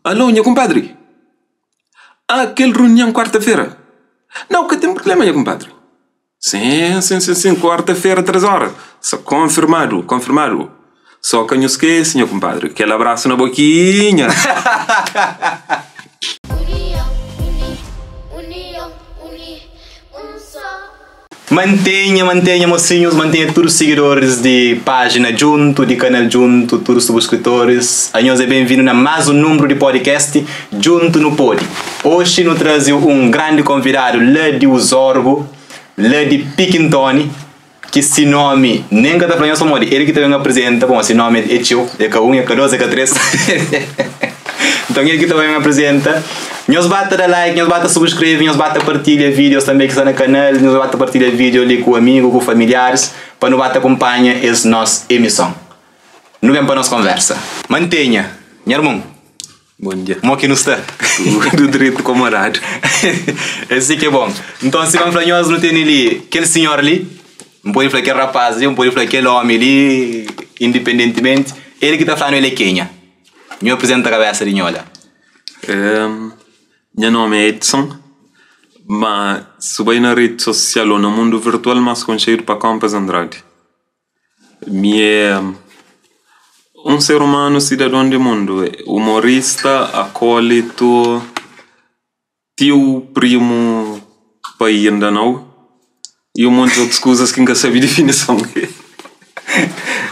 Alô, nha kunpadri? Ah, kel runion kuarta-fera? Nau, ka ten prubléma, nha kunpadri. Sin, sin, sin, sin, kuarta-fera, tres óra. Sta konfirmadu, konfirmadu. Só ka nhu skese, nha kunpadri, kel abrasu na bokinha. Mantenha, mantenha mocinhos, mantenha tudu sigidoris di pájina Djuntu, di kanal Djuntu, tudu subskritoris. Anhos é ben-vindu na más un nunbru di podcast Djuntu Nu Pode. Oxi nu traze un grandi konvidadu la di Uzorgu, la di Pikintoni, ki si nomi nen ka ta fla nhos pamodi el ki ta ben aprizenta, pamodi si nomi é txeu, é ka un, é ka dos, é ka tres. Nton el ki ta ben aprizenta. Nhos ba ta da like, nhos ba ta subscreve, nhos ba ta partilha videos tambe ki sta na kanal, nhos ba ta partilha video li ku amigu, ku familiaris, pa nu ba ta kunpanha es nos emison. Nu ben pa nos konversa. Mantenha, nha armun. Bon dia. Mo ki nu sta? Tudu dretu komodadu. É si ki é bon. Nton, sima N fla nhos, nu tene li kel sinhor li, N pode fla kel rapaz li, N pode fla kel omi li, indipendentimenti, el ki ta fla-nu el é kenha. Nhu aprizenta kabesa di nho la. Nha nomi é Edson, ma su bai na redi sosial o na mundu virtual mas konxedu pa Kompas Andrade. Mi é un ser umanu sidadon di mundu, umorista, akólitu, tiu, primu, pai inda nau i un monti otus kuzas ki N ka sabe difinison.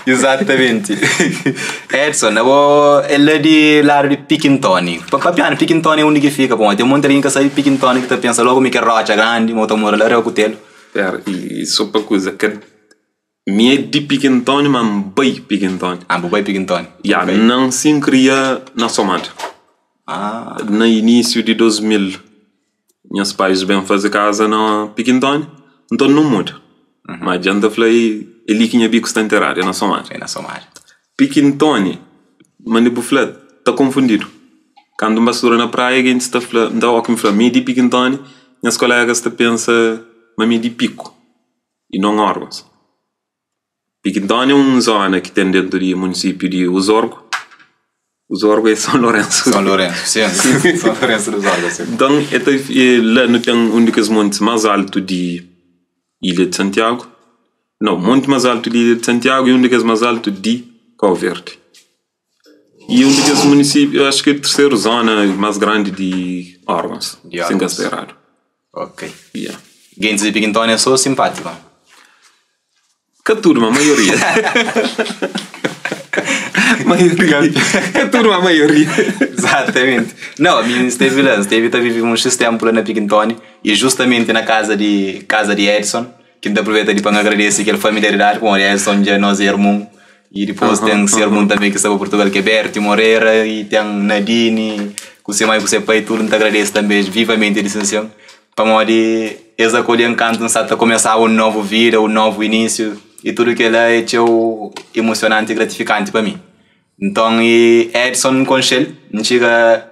Izatamenti. Edson, abo é la di ladu di Pikintoni. Pa papianu, Pikintoni é undi ki fika? Pamodi ten monti algen ki ka sabe Pikintoni ki ta pensa logu mi kel rotxa grandi, ma bu ta mora la Rio Kutelu. Pera, i so pa kuza, ka mi é di Pikintoni ma N bai Pikintoni. Ah, bu bai Pikintoni. Ya, N nansi N kria na Somada. Ah. Na inísiu di 2000, nhas pais ben faze kaza na Pikintoni, nton nu muda. Ma dja N ta fla é li ki nha biku sta nteradu, é na Somada. É na Somada. Pikintoni, ma di bu fla, ta konfundidu. Kantu N ba studa na Praia, gentis ta fla, nta óki N fla mi é di Pikintoni, nhas kolégas ta pensa ma mi é di Piku i non Órgons. Pikintoni é un zona ki ten dentu di munisípiu di Uzorgu. Uzorgu é São Lourenço. São Lourenço, sim. São Lourenço do Uzorgu, sim. Nton, é ta, é, la nu ten un di kes montis más altu di Ilha di Santiagu. Nau, monti más altu di Ilha di Santiagu e un di kes más altu di Kau Verdi. E un di kes munisípiu, acho ki é terseru zona más grandi di Órgons, Di si N ka Órgons. sta eradu. Ok. Yeah. Gentis di Pikintoni é so simpátiku? Ka tudu, ma maioria. Maioria. Ka tudu, ma maioria. Exatamente. Não, a minha esteve lá, esteve ta vive uns tempo lá na Pikintoni e justamente na casa de casa de Edson, que ta aproveita de para agradecer aquela familiaridade com o Edson, já nós irmão. E depois tem seu irmão também que está para Portugal, que é Berti Moreira, e tem Nadine, com seu mãe, com seu pai, tudo, te agradeço também vivamente, licenciado. Pamodi es akolhe-m kantu N sa ta kumesaba un novu vida, un novu inísiu i tudu kel-la é txeu emosionanti i gratifikanti pa mi. Nton i Edson N konxe-l, N txiga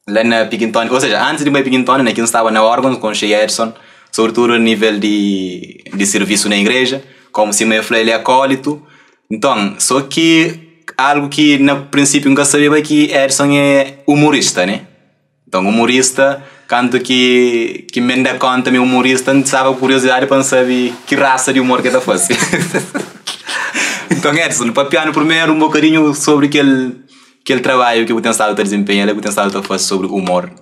la na Pikintoni, ô seja, antis di N bai Pikintoni na ki N staba na órgons N konxe Edson, sobritudu a nivel di di sirvisu na igreja, kómu sima el fla el é akólitu. Nton, sô ki algu ki na prinsípiu N ka sabeba ki Edson é umorista, ne? Nton umorista, kantu ki ki N ben da konta ma é umorista, N staba ku kuriosidadi pa N sabe ki rasa di umor ki el ta fase. Nton Edson, papia-nu primeru un bokadinhu sobri kel kel trabadju ki bu ten stadu ta dizenpenha la, ki bu ten stadu ta fase sobri umor.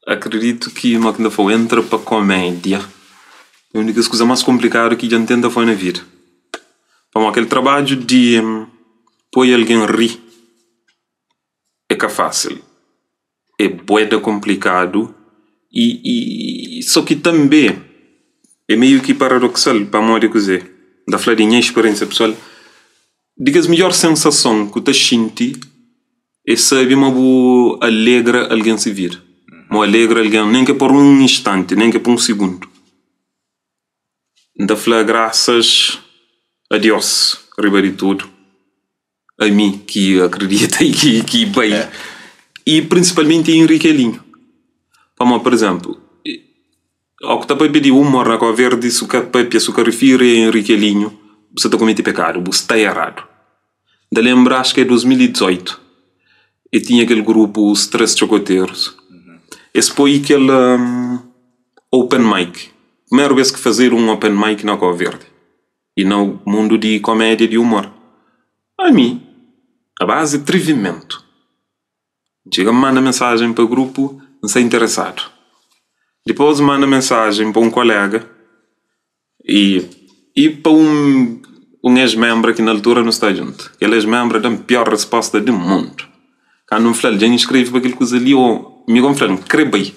Akriditu ki ma ki N ta fla-u, entra pa komédia é un di kes kuza más konplikadu ki dja N tenta fase na vida. Pamodi kel trabadju di poi algen ri é ka fásil, é bué da konplikadu i sô ki tanbê é meiu ki paradoksal pamodi kuzê? N ta fla di nha spiriénsia pesoal, di kes midjór sensason ku ta xinti É sabe ma bu alegra algen se vida. Ma bu alegra algen, nen ke por un instanti, nen ke por un sigundu. N ta fla grasas a Dios riba di tudu, a mi ki akridita i ki bai, i prinsipalmenti a Enrique Elinho. Pamodi, pur izenplu, o ku ta papia di umor na Kau Verdi, su ka papia, su ka rifiri a Enrique Elinho, bu sa ta kometi pekadu, bu sta eradu. Da lembra, acho que é 2018. E tinha aquele grupo, os Três Chocoteiros. Esse foi aquele open mic. Primeira vez que fazer um open mic na Cabo Verde. E no mundo de comédia e de humor. A mim, a base de atrevimento. Chega, manda mensagem para o grupo, não sei interessado. Depois manda mensagem para um colega e para um ex-membro que na altura não está junto. Aquele ex-membro dá a pior resposta do mundo. Quando não fala, já inscreve para aquele coisa ali, ou me fala, crê bem.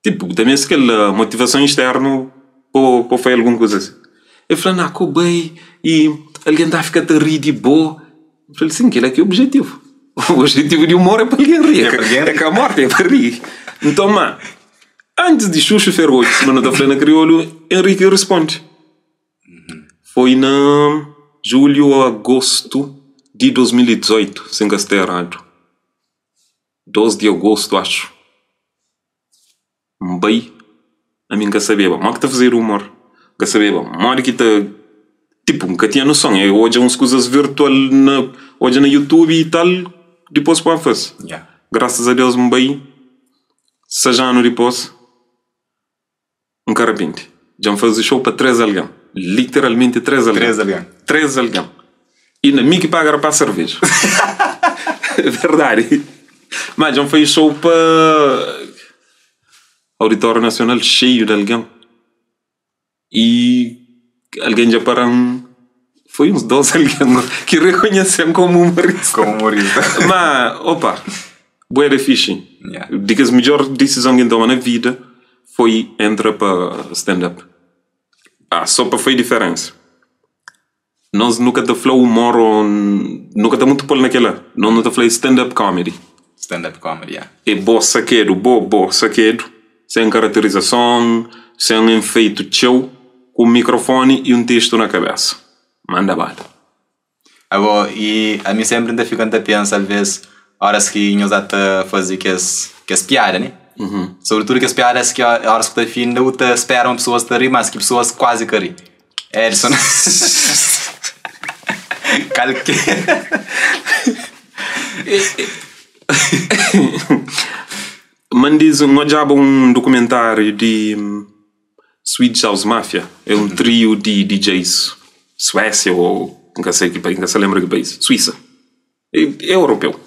Tipo, também se aquela motivação externa para fazer alguma coisa assim. Eu falei, não, co bem, e alguém está a ficar a rir de boa. Eu falei, sim, aquele aqui é o objetivo. O objetivo de humor é para alguém rir. É para alguém É que a morte é para rir. Então, mano, antes de Xuxo Ferrojo, se não está falando crioulo, Henrique responde. Foi na julho ou agosto de 2018, sem que esteja errado. 12 de agosto, acho. Bem, a mim nunca sabia, mas que está a fazer humor? Nunca sabia, mas que está... Tipo, nunca tinha noção. Eu hoje umas coisas virtual na, hoje na YouTube e tal, depois pode fazer. Yeah. Graças a Deus, bem, seja ano depois, um carapinte. Já me faz o show para três alguém. Literalmente três alguém. Três alguém. Três alguém. E na mim que paga para a cerveja. É verdade. Mas já me fez show para Auditório Nacional cheio de alguém. E alguém já para um... Foi uns 12 alguém que reconhecem como humorista. Como humorista. Mas, opa, bué de fixe. Yeah. Digo que a melhor decisão que eu na vida foi entrar para stand-up. Ah, só para foi diferença. Nós nunca te falou humor ou nunca te muito pôr naquela. Nós nunca te falei stand-up comedy. Stand-up comedy, yeah. É bo saquedo, bo saquedo, sem caracterização, sem um enfeite teu, com um microfone e um texto na cabeça. Manda bala. Agora, e a mim sempre ainda fico a pensar, às vezes, horas que nós até fazer que as piadas, né? Uhum. Sobretudo que as piadas que a horas que está fim, não te esperam pessoas te rir, mas que pessoas quase que ri. Edson. Calque. Man diz, nós já um documentário de Swedish House Mafia. É um trio de DJs. Suécia ou nunca sei que país, nunca se lembra que país. Suíça. É europeu.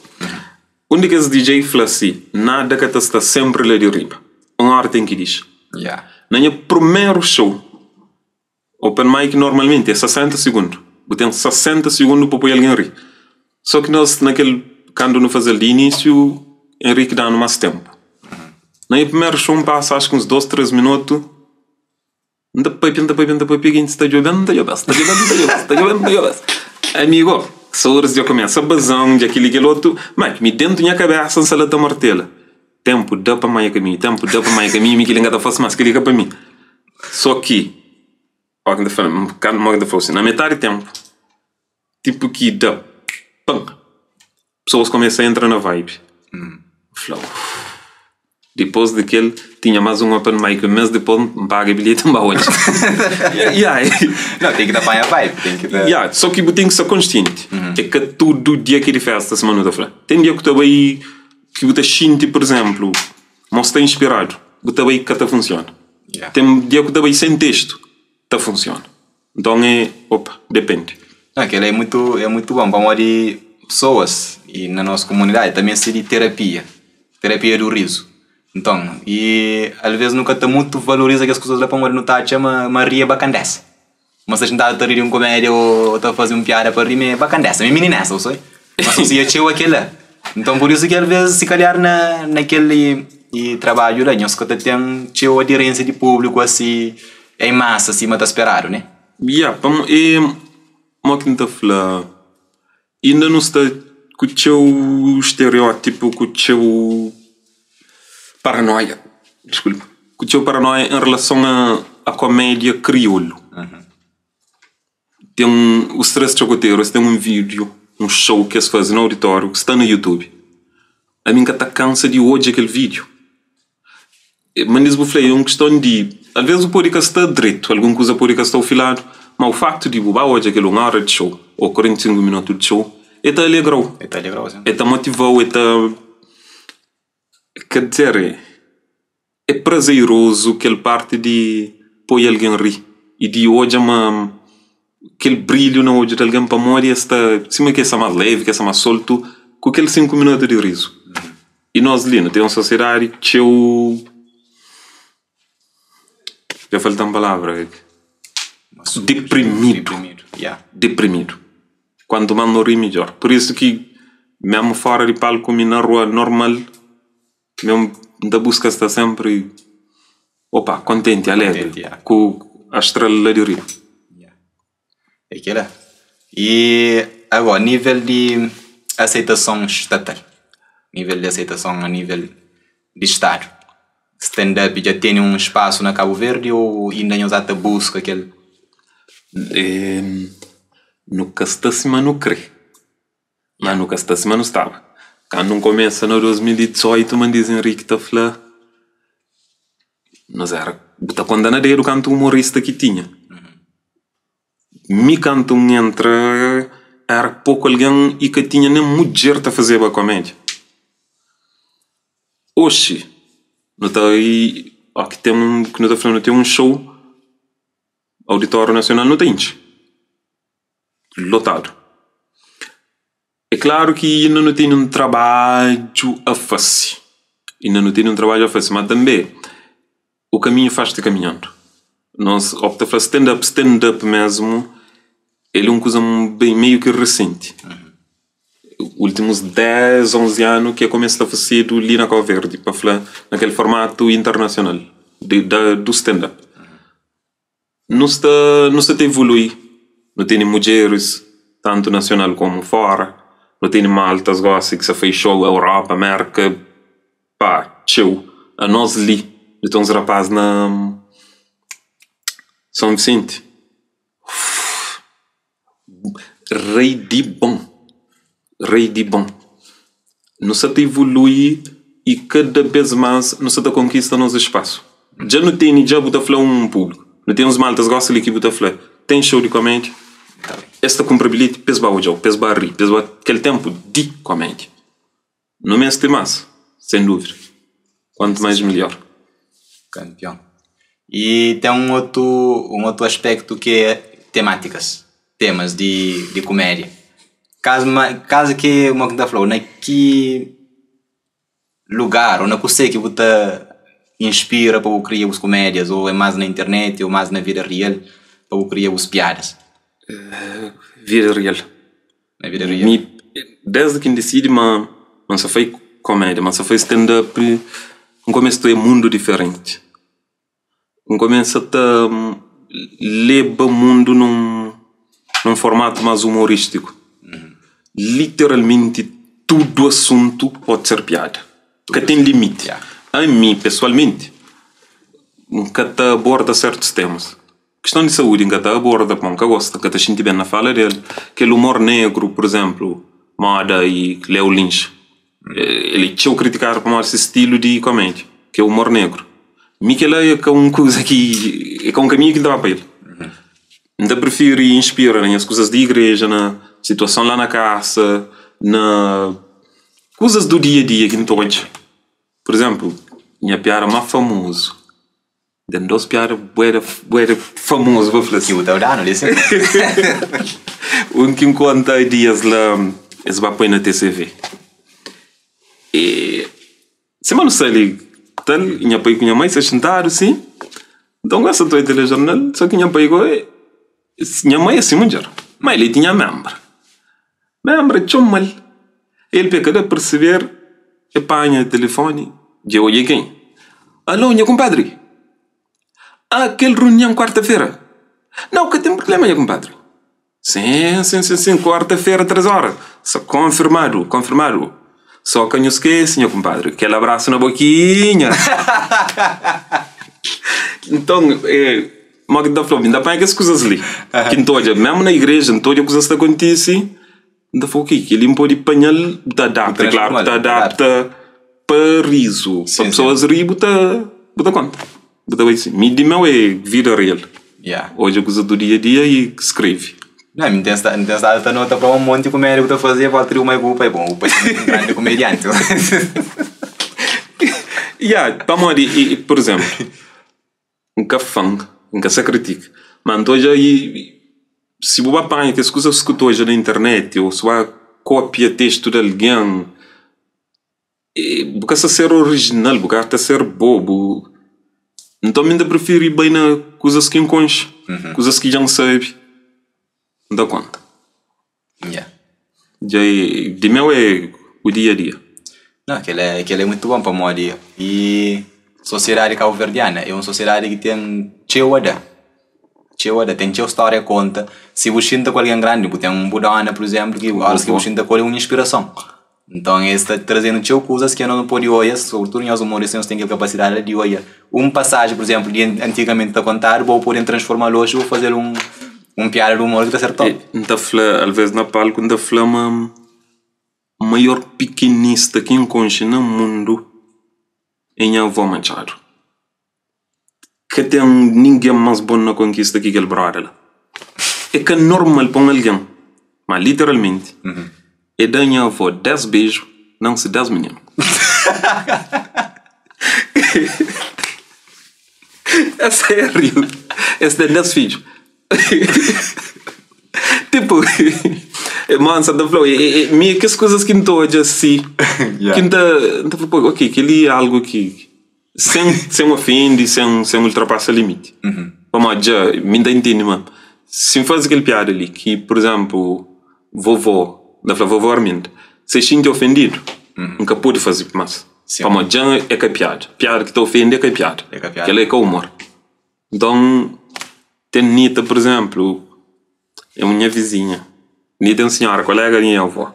Onde que esse DJ fala assim, nada que está sempre lá de riba. Uma hora tem que diz. Yeah. Na minha primeiro show, open mic normalmente é 60 segundos. Eu tenho 60 segundos para pôr alguém rir. Só que nós, naquele, quando não fazer de início, Henrique dá no mais tempo. Na minha primeiro show passa acho que uns 2, 3 minutos. Amigo, horas já começa bazão de aquele aquele outro, mas me dentro da minha cabeça não salata martela. Tempo dá para mais caminho, tempo dá para mais caminho, me que ele faz mais que liga para mim. Só que, ó, que falando, assim, na metade do tempo, tipo que dá, pam, pessoas começam a entrar na vibe. Flow. Depois daquele, tinha mais um open mic, um mês depois me paga bilhete para hoje. Yeah. Não, tem que dar para a vibe, tem que dar... Yeah, só que eu tenho que ser consciente. É que todo dia que de festa, semana da frente. Tem dia que também que você sente, por exemplo, mas está inspirado, você também que tá funciona. Yeah. Tem dia que também sem texto, tá funciona. Então é, opa, depende. Não, aquele é muito bom para de pessoas e na nossa comunidade também seria terapia, terapia do riso. Então, e às vezes nunca está muito valoriza que as pessoas lá para não tá chama Maria Bacandessa. Mas a gente tá a rir um comédia ou tá fazendo uma piada para rir, é bacandessa, é meninessa, não sei. Mas se eu chego aquela. Então, por isso que às vezes se calhar naquele e trabalho lá, nós que tem teu aderência de público assim, em massa, assim, mas tá esperado, né? Yeah, e como que tá falando? Ainda não está com o teu estereótipo, com o teu paranoia, desculpa, com o teu paranoia em relação à comédia crioulo. Uhum. Tem os Três Chocoteiros tem um vídeo, um show que eles fazem no auditório, que está no YouTube. A mim que tá cansa de hoje aquele vídeo. Mas eu falei, é uma questão de... Às vezes o podcast está direito, alguma coisa pode estar afilado, Ma o faktu di bu ba odja kel un ora di show ou 45 minutu di show, e ta alegra-u. E ta alegra-u, sim. E ta motiva-u, e ta. Ker dizer, é prazerozu kel parti di poi algen ri i di odja ma kel brilhu na odju di algen pamodi es sta sima ki es sta más levi, ki es sta más soltu ku kel 5 minutu di rizu. I nos li nu ten un sosiedadi txeu. Dja falta-m palavra. Deprimidu. Deprimidu. Kuantu más nu ri, midjór. Pur isu ki mésmu fóra di palku mi na rua normal, mi N ta buska sta sénpri, opa, kontenti, alegri, ku astral la di riba. É kela. I agora, nível di aseitason statal, nível di aseitason a nível di stadu, stand-up dja tene un spasu na Kabu Verdi ou inda nhos ata buska kel? Nu ka sta sima nu kre, ma nu ka sta sima nu staba. Kandu N kumesa na 2018, Mandiz Henrique ta fla, nos era, bu ta konta na dedu kantu humorista ki tinha. Mi kantu N entra era poku algen i ka tinha nen mudjer ta fazeba komédia. Oxi nu ta ó ki ten un, ki nu ta fla nu ten un show, Auditório Nacional nu ta intxi, lotadu. É klaru ki inda nu tene un trabadju a fase, inda nu tene un trabadju a fase, ma tanbe o kaminhu faz-te kaminhandu. Nos opta fla stand-up, stand-up mesmu, el é un kuza bem meio ki resenti. Últimus 10, 11 anu ki kumesa ta fasedu li na Cabo Verde, pa fla na kel formatu internasional do stand-up. Nu sta ta evolui. Nu tene mudjeris tantu nasional komu fora. Nu tene maltas gosi ki sa fai show Europa, Amérika, pá, txeu. A nos li, nu ten uns rapaz na São Vicente. Rei di bon. Rei di bon. Nu sta ta evolui i kada bes más nu sta ta konkista nos espasu. Dja nu tene, dja bu ta fla un públiku. Nu ten uns maltas gosi li ki bu ta fla, ten show di komédia. Es ta kunpra bilheti pa es ba odja-u, pa es ba ri, pa es ba kel tempu di komédia. Nu meste más, sen dúvida. Kuantu mais melhor. Kampion. E ten un otu aspektu ki é temátikas, temas di komédia. Kazu ki uma ki ta fla, na ki lugar ou na kusé ki bu ta inspira pa bu kria bus komédias, ou é más na internet ou más na vida real pa bu kria bus piadas? Vida real. Na vida real. Mi, desde ki N disidi ma N sa fai komédia, ma N sa fai stand-up, N kumesa ta oia mundu diferenti. N kumesa ta leba mundu num formatu más humorístiku. Literalmenti tudu asuntu pode ser piada. Ka ten limiti. A mi, pesoalmenti, N ka ta aborda sertus temas. Kiston di saúdi N ka ta aborda, pamo N ka gosta, N ka ta xinti ben na fala del. Kel humor negru, por exemplu, moda i Leo Lins, el é txeu kritikadu pamodi se stilu di komédia, ki é humor negru. Mi kela é ka un kuza ki é ka un kaminhu ki N ta ba pa el. N ta prifiri inspira na nhas kuzas di igreja, na situason la na kasa, na kuzas do dia a dia ki N ta odja. Por exemplu, nha piada más famozu, ten dos piada bué bué famozu pa fla Ki bu ta danu li sim. Un ki N konta dias la, es ba poi na TCV. E sima nu sta li tal, nha pai ku nha mai sta xintadu si, nton gosta ta odja telejornal, so ki nha pai go, nha mai é si mudjer, ma el tinha membra. Membra txoma-l, el pe ka da perceber, e panha telefoni, dja odja ken? Alô, nha kumpadri? Aquel reunião quarta-feira? Não, ka ten problema, nha kumpadri. Sim, sim, sim, sim, quarta-feira, 3 horas. Só confirmado, confirmado. Só ka nhu skese, nha kumpadri, kel abrasu na boquinha. Nton, mo ki N ta fla, N ta panha kes kuzas li ki N ta odja, mesmu na igreja, N ta odja kuzas ta kontise, N ta fla, ok, kel-li N pode panha-l, bu ta adapta, é klaru, bu ta adapta pa rizu, pa pesoas ri, bu ta konta, bu ta bai si. Mi di meu é vida real. Yeah. Odja kuzas do dia a dia y skrebe. Não, N ten stadu, N ten stadu ta nota pa un monti kumédia ku ta faze volta di uma ku pai. Bon, o pai é un grandi kumedianti. Yeah, pamodi, i, por exemplo, N ka fan, N ka sa kritika, ma N ta odja i si bu ba panha kes kuzas ku ta odja na internet ou si ba kopia testu di algen, bu ka sa ser orijinal, bu ka ta ser bo, bu nton mi N ta prifiri bai na kuzas ki N konxe, kuzas ki dja N sabe, N ta konta. Yeah. Dja é, di meu é o dia a dia. Não, aquele é, aquele é muito bom pamodi e sociedade cabo-verdiana é um sociedade que tem txeu a da. Txeu a da, tem txeu história a conta. Se bu xinta ku alguém grande, bu tem um budona, por exemplo, que horas que bu xinta com ele é uma inspiração. Então ele está trazendo txeu coisas que não pode olhar, sobretudo nós humoristas temos a capacidade de olhar. Um passagem, por exemplo, de antigamente está contado, vou poder transformar hoje, vou fazer um piada de humor que está ser top. N ta fla, alvês na palku, N ta fla ma maior pikinista ki N konxe na mundu é nha avó Machado. Ka ten ningen más bon na konkista ki kel brother la. É ka normal pa un algen, ma literalmenti, é da nha avó 10 beju, nanse 10 mininu. É sério, es ten 10 fidju. Tipo, man sa ta fla, mi kes kuzas ki N ta odja si, Yeah. ki N ta, N ta fla, pô, ok, kel-li é algu ki sen ofende, sen ultrapasa limiti. Pamodi dja, mi N ta intende ma si N faze kel piada li, ki, por exemplo, vovó, N ta fla vovó Arminda, se xinti ofendidu, N ka pode faze más. Sim. Pamodi dja é ka piada. Piada ki ta ofende é ka piada. É ka piada. Kel-la é ka humor. Então, tem Nita, por exemplo, é minha vizinha. Nita é uma senhora, colega da minha avó.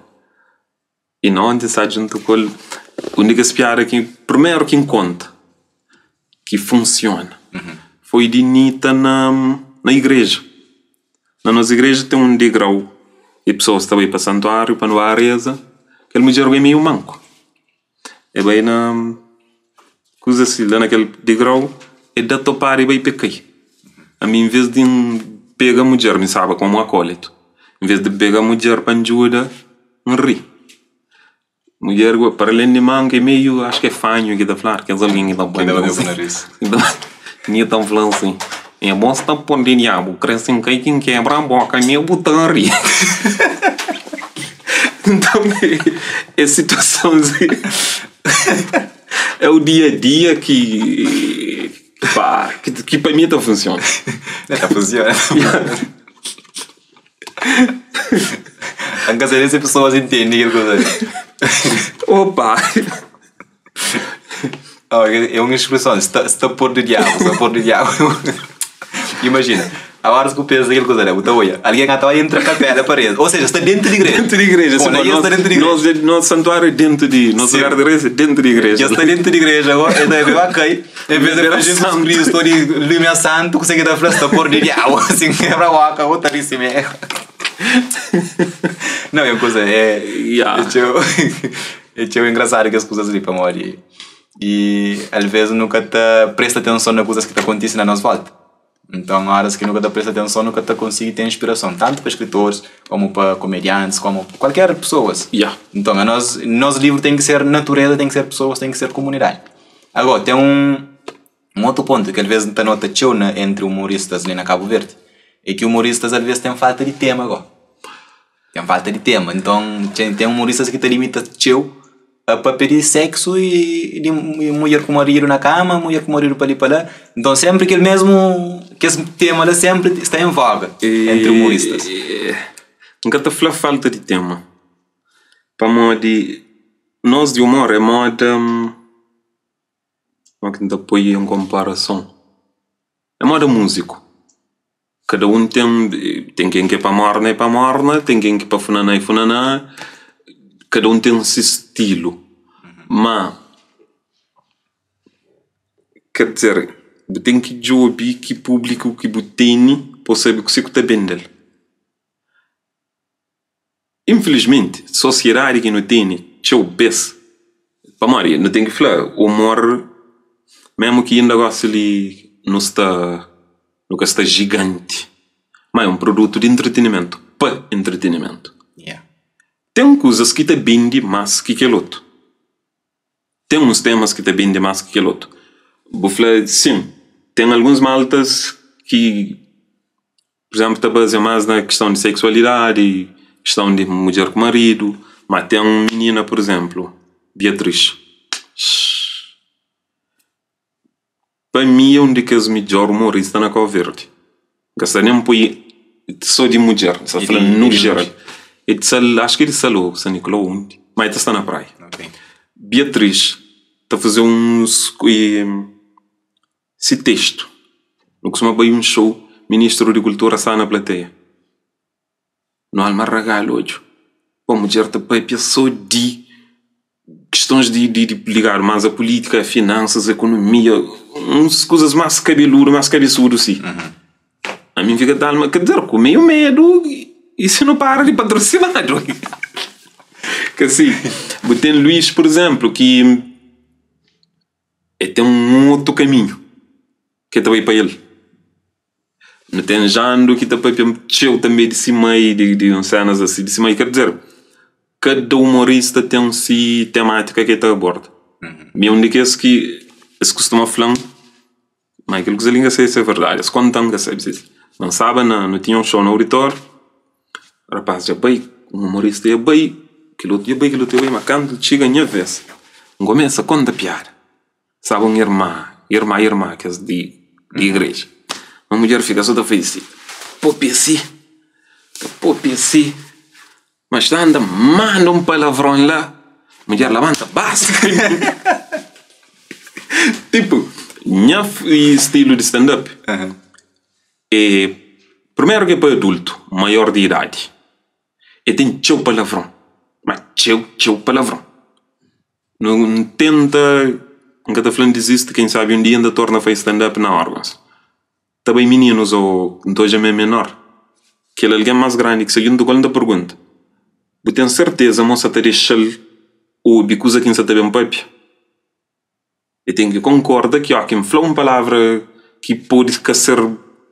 E não ontem sai junto com ele. A única piada que, primeiro que conta, que funciona, foi de Nita na igreja. Na nossa igreja tem um degrau e pessoas também para santuário, para não reza. Aquele mulher é meio manco. É bem na coisa assim, lá naquele degrau, é da topar e vai pecar. A mim, em vez de pegar a mulher, me sabe como um acólito. Em vez de pegar a mulher para ajuda, me ri. Mulher, para além de manca, é meio, acho que é fanho que dá falar, que é alguém que dá Que dá o nariz. Então, ninguém tá falando assim. É bom se tá pondo de diabo, cresce em cai quem quebra a boca, meio botão ri. Então, é situação assim, é o dia a dia que, pá, que para mim tá funciona. Tá funcionando. Anche se as pessoas entendem aquilo que eu digo. Opa! Oh, é uma expressão, está por do diabo, está por do diabo. Imagina, a hora que eu penso aquilo que eu digo, olha, alguém que está entra na capela, parede, ou seja, está dentro de igreja. Dentro de igreja, Bom, sim, aí nós, está dentro de igreja. Nós, nosso santuário é dentro de, nosso Sim. lugar de igreja é dentro de igreja. Já está dentro de igreja agora, ele deve ok. Em vez de Era Jesus santo. Cristo, de lumia santo, consegue dar flesta por de diabo, assim, quebra a boca, outra ali mesmo. Não, é uma coisa, é. Yeah. É teu, é teu engraçado que as coisas ali para morrer. E às vezes nunca te presta atenção nas coisas que te acontecem na nossa volta. Então, horas que nunca te presta atenção, nunca te consegue ter inspiração, tanto para escritores, como para comediantes, como qualquer pessoa. Yeah. Então, a nós, nosso livro tem que ser natureza, tem que ser pessoas, tem que ser comunidade. Agora, tem um outro ponto que às vezes não nota tcheu na, entre humoristas ali na Cabo Verde, é que humoristas às vezes têm falta de tema agora. Tem falta de tema. Então, tem humoristas que te limita tcheu a para pedir sexo e mulher com marido na cama, mulher com marido para ali para lá. Então, sempre aquele mesmo, que esse tema lá sempre está em voga entre humoristas. Nunca te fala falta de tema. Para modo nós de humor é moda. Como é que te em comparação? É moda músico. Cada um tem quem que é para morna é para morna, tem quem que é para funaná é funaná. Cada um tem seu estilo. Mas, quer dizer, tem que ouvir que público que tem para saber que você está bem dele. Infelizmente, sociedade que não tem, tchau, bes. Para Maria, não tem que falar, o humor, mesmo que ainda goste ali, não está. Nu ka sta jiganti. Ma é un produtu di entretenimentu pa entretenimentu. Yeah. Ten kuzas ki ta bende más ki kel otu. Ten uns temas ki ta bende más ki kel otu. Bu fla, sin, ten alguns maltas ki, pur izénplu, ta bazia más na kiston di seksualidadi, kiston di mudjer ku maridu, ma ten un minina, pur izénplu, Beatriz. Pa mi é un di kes midjór umorista na Kau Verdi. N ka sta nen poi sô di mudjer, N sta fla nu jeral. É di Sal, acho ki é di Sal ô San Nicolau undi, ma el ta sta na Praia. Beatriz ta faze uns si testu. Nu kustuma bai un show, ministru di kultura sta na plateia. No alma ragala odju pa mudjer ta papia so di kistons di di ligadu mas a pulitika, finansas, ekonomia, uns kuzas mas kabeludu, mas kabesudu si. Ami N fika ta alma, ker dizer, ku meiu medu i si no para di patrosinadu. Kasi, bu ten Luís, pur izemplu, ki e ten un otu kaminhu ke ta bai pa el. Nu ten Jando ki ta papia txeu tanbe di si mai, di un senas asi di si mai. Ker dizer, kada umorista ten si tematika ki el ta aborda. Mi é un di kes ki es kustuma fla-m ma kel kuza li N ka sabe si é verdadi. Es konta-m, N ka sabe si. Ma N staba na, nu tinha un xou na auditóriu, rapaz dja bai, un umorista dja bai, kel otu dja bai, kel otu dja bai, ma kantu txiga nha ves, N kumesa konta piada. Staba un irma, irma, irma kes di di igreja. Un mudjer fika so ta faze si, popia si, ta popia si, ma sta anda manda un palavron la, mudjer labanta basta. Tipu, nha stilu di stand up é primeru ki é pa adultu, maior di idadi, e ten txeu palavron, ma txeu, txeu palavron. N tenta, N ka ta fla N dizisti, ken sabi un dia N ta torna fai stand up na órgãos. Ta bai mininus ô N ta odja ma é menor. Kel algen más grandi ki sta djuntu ku el N ta pergunta, Bu ten serteza ma bu sa ta dexa-l obi kuza ki N sa ta ben papia? El ten ki konkorda ki óki N fla un palavra ki pode ka ser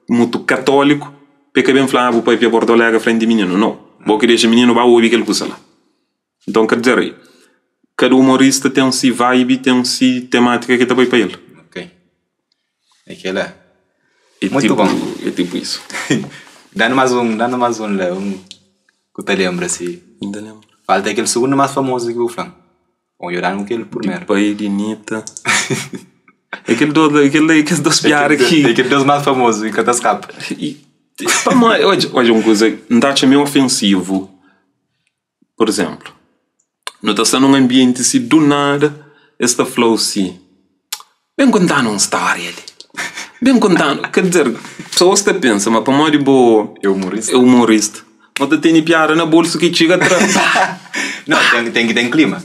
mutu katóliku, pa el ka ben fla, Ah, bu papia bordolega frenti mininu. Nau, bo ki dexa mininu ba obi kel kuza la. Nton ker dizer, kada umorista ten si vibe, ten si temátika ki ta bai pa el. Ok. É kela. É Muito tipo, bom. é tipo isso. Danu mais um, danu mais um la, um ku ta lembra si. N ta lembra. Falta kel sugundu más famozu ki bu fla-m. Bom, yo danu kel Di purmeru. pai di Nita. É kel dos, é kel, é kes dos piada ki. É kel dos más famozu ki ka ta skapa. E, pamodi, odja, odja un kuza, N ta atxa meio ofensivu. Pur izénplu, nu ta sta na un anbienti si du nada es ta fla-u si, Ben konta-nu un stória li. Ben konta-nu. Ker dizer, pesoas ta pensa ma pamodi bo É umorista. é umorista, bo ta tene piada na bolsu ki txiga tra. Não, ten, ten ki ten klima.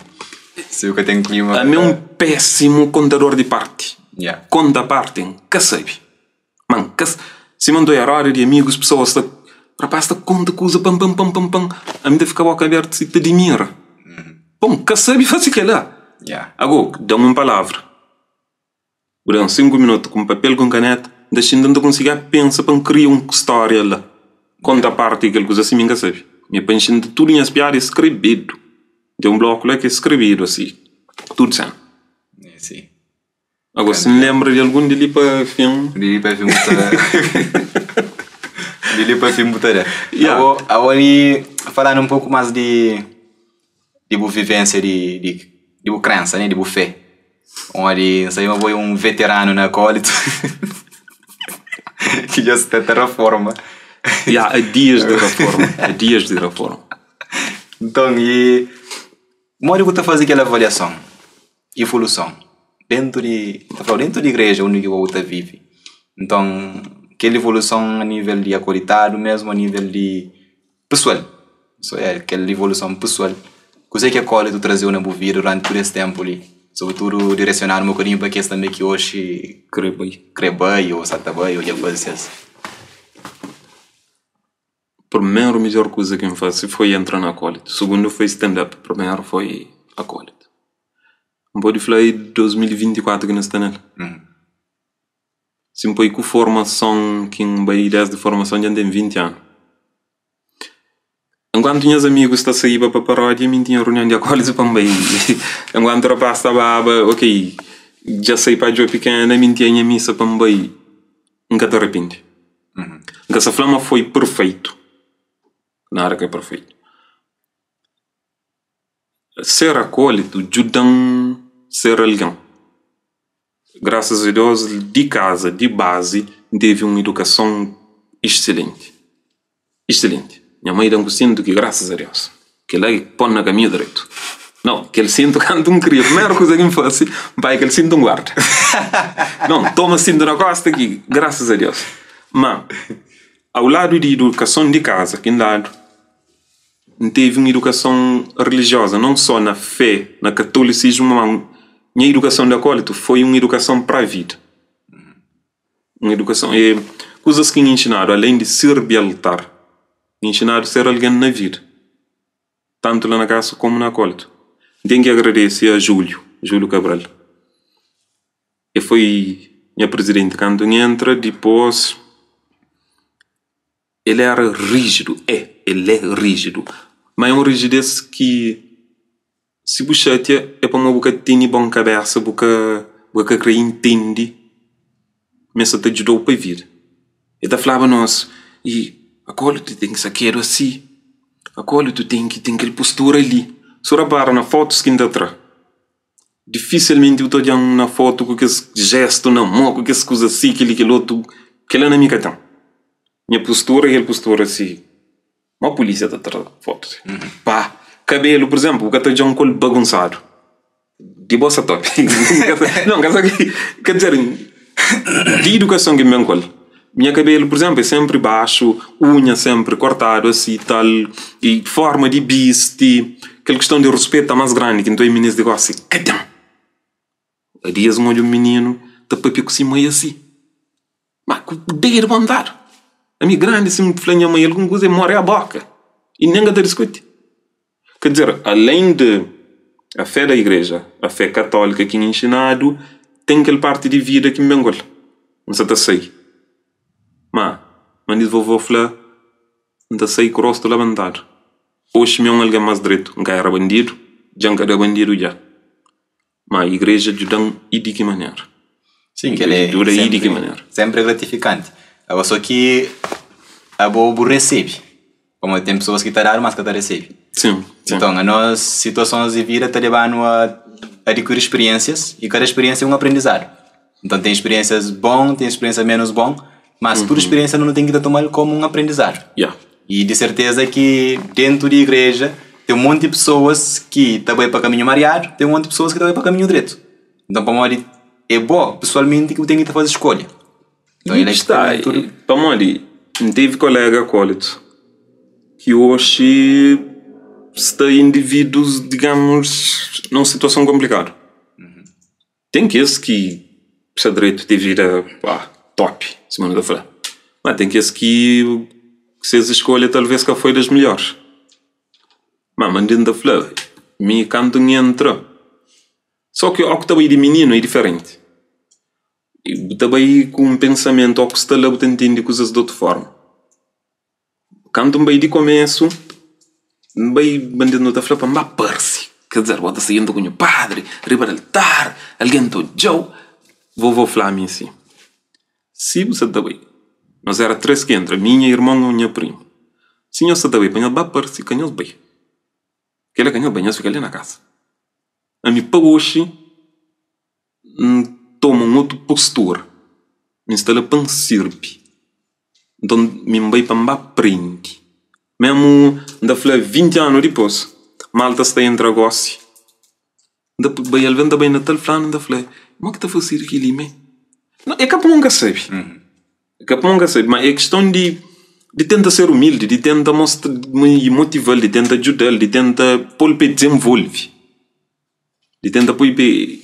Si bu ka ten klima. Ami é un pésimu kontador di parti. Yeah. Konta parti N ka sabe. Man, ka sima N ta oia roda di amigus, pesoas ta, rapaz ta konta kuza pan pan pan pan pan, ami ta fika boka abertu si ta dimira. Bon, ka sabi fasi kela. Ago, da-m un palavra, bu da-m 5 minutu ku un papel ku un kaneta, N ta xinta N ta konsigi a pensa pa N kria un stória la. Konta parti di kel kuza si mi N ka sabi. Mi pa N xinta tudu nhas piada é skrebedu. N ten un bloku la ki é skrebedu asi, tudu sena. Agora, se N lembra di algun di li pa fin. Di li pa fin bu ta Di li pa fin bu ta da. Yeah. Ago, ago li falando un poku mas di di bu vivênsia di di di bu krensa, né, di bu fé. Pamodi N sabe ma bo é un veteranu na akólitu ki dja sta ta raforma. Yeah, há dias de reforma, há dias de reforma. Nton, i modi ku ta faze kel avaliason? Ivoluson dentu di, ta flau dentu di igreja undi ki bo ta vivi. Nton kel ivoluson a nivel di akolitadu mesmu a nivel di pesual, so é kel ivoluson pesual. Kuzê ki akolitu trazeu na bu vida duranti tudu es tenpu li? Sobritudu direksionadu un bokadinhu pa kes tanbe ki oxi Kre bai. kre bai ô sa ta bai ô dja faze ses. Primeru midjor kuza ki N fase foi entra na akólitu. Sugundu foi stand up. Primeru foi akólitu. N pode fla é 2024 ki nu sta nel. Si N poi ku formason ki N bai desdi formason dja N ten 20 anu. Enkuantu nhas amigus ta saíba pa paródia, mi N tinha runion di akólitu pa N bai. Enkuantu rapaz ta baba, ok, dja sai pa djobe pikena, mi N tinha nha misa pa N bai. N ka ta rapende. N ka sta fla ma foi perfeitu, nada ka é perfeitu. Ser akólitu djuda-m ser algen. Grasas a Deus, di kaza, di bazi, N tevi un idukason exselenti. Exselenti. Nha mai da-m ku sintu ki grasas a Deus, kel-la ki pô-m na kaminhu dretu. Nau, kel sintu kantu N kria, primeru kuza ki N fase, N bai kel sintu N guarda. Nau, N toma sintu na kosta ki grasas a Deus. Ma, au ladu di idukason di kaza ki N dadu, N tevi un idukason rilijioza, non só na fé, na katolisismu, ma nha idukason di akólitu foi un idukason pra vida. Un idukason é kuzas ki N inxinadu, alén di sirbi altar, N inxinadu ser algen na vida, tantu la na kasa komu na akólitu. N ten ki agradese a Júlio, Júlio Cabral. E foi nha prizidenti kantu N entra, dipôs. El éra ríjidu, é, el é ríjidu. Má é un rijidês ki si bu xatia é pamodi bu ka tene bon kabésa, bu ka bu ka krê intende ma el sta ta djuda-u pa vida. El ta flaba nos, i akólitu ten ki sakedu asi, akólitu ten ki ten kel postura li. Si bu repara na fotus ki N ta tra, difisilmenti bu ta odja-m na fotu ku kes jestu na mo, ku kes kuza si, kel-li, kel otu. Kel-la na mi ka ten. Nha postura é kel postura si, ma pulísia ta tra fotu si. Pa kabelu, pur izénplu, bu ka ta odja-m ku el bagunsadu. Di bo sta top. Não, ka sa Quer dizer, di idukason ki N ben ku el. Nha kabelu, pur izénplu, é sénpri baxu, unha sénpri kortadu asi tal, i forma di bisti, kel kiston di ruspeta más grandi ki N ta obi minis di gósi, ka ten. Dias N odja un mininu ta papia ku si mai asi. Ma ku dedu pontadu. Ami grandi si N fla nha mai algun kuza e more a boka i nen ka ta diskuti. Ker dizer, alen di a fé da igreja, a fé katólika ki N inxinadu, ten kel parti di vida ki N ben ku el. N sa ta sai. Ma, ma di vovó fla, N ta sai ku rostu labantadu. Oxi mi é un algen más dretu. N ka éra bandidu, dja N ka da bandidu dja. Ma igreja djuda-m i di ki manera? Sim, kel é Djuda i di ki manera? Sempri é gratifikanti. Agora só ki abo bu recebi, pamodi ten pessoas ki ta dadu mas ka ta recebi. Sim, sim. Então a nos situasons di vida ta lebanu a adquiri experiências e kada experiência é um aprendizado. Então ten experiências bom, ten experiência menos bom, mas tudu experiência nu ten ki ta tomal komu un aprendizado. Yeah. I di serteza ki dentu di igreja ten un monti pesoas ki ta bai pa kaminhu mariadu, ten un monti pesoas ki ta bai pa kaminhu dretu. Nton pamodi é bo pesoalmenti ki bu ten ki ta faze skolha. Nton el é sta tudu. Pamodi N tevi kolega akólitu ki oxi sta individus digamus na un situason konplikadu. Ten kes ki sta dretu te vida pá top, sima nu ta fla. Ma ten kes ki ses escolha talvez ka foi das melhores. Ma mandi N ta fla, mi kantu N entra, so ki oku ta bai di mininu é diferenti. Bu ta bai ku un pensamentu, oku sta la bu ta ntende kuzas di otu forma. Kantu N bai di komesu, N bai manera nu ta fla pa N ba parse. Ker dizer, bo ta sta djuntu ku nhu padri, riba di altar, algen ta odja-u. Vovó fla-mi si, Si bu sa ta bai, nos éra tres ki entra, mi, nha irmon i nha primu. Si nhos sa ta bai pa nhos ba parse, ka nhos bai. Kel-la ka nhos bai, nhos fika li na kasa. Ami pa oxi, N toma un otu postura, mi sta la pa N sirbi. Nton, mi N bai pa N ba prende. Mésmu N ta fla 20 anu dipôs, malta sta entra gósi, N ta bai alvês N ta bai na tal flanu N ta fla, modi ki ta fasidu kel-li mê? É ka pamodi N ka sabe, é ka pamodi N ka sabe, má é kiston di di tenta ser umildi, di tenta mostra i motiva-l, di tenta djuda-l, di tenta pô-l pa el dizenvolve. Di tenta poi pe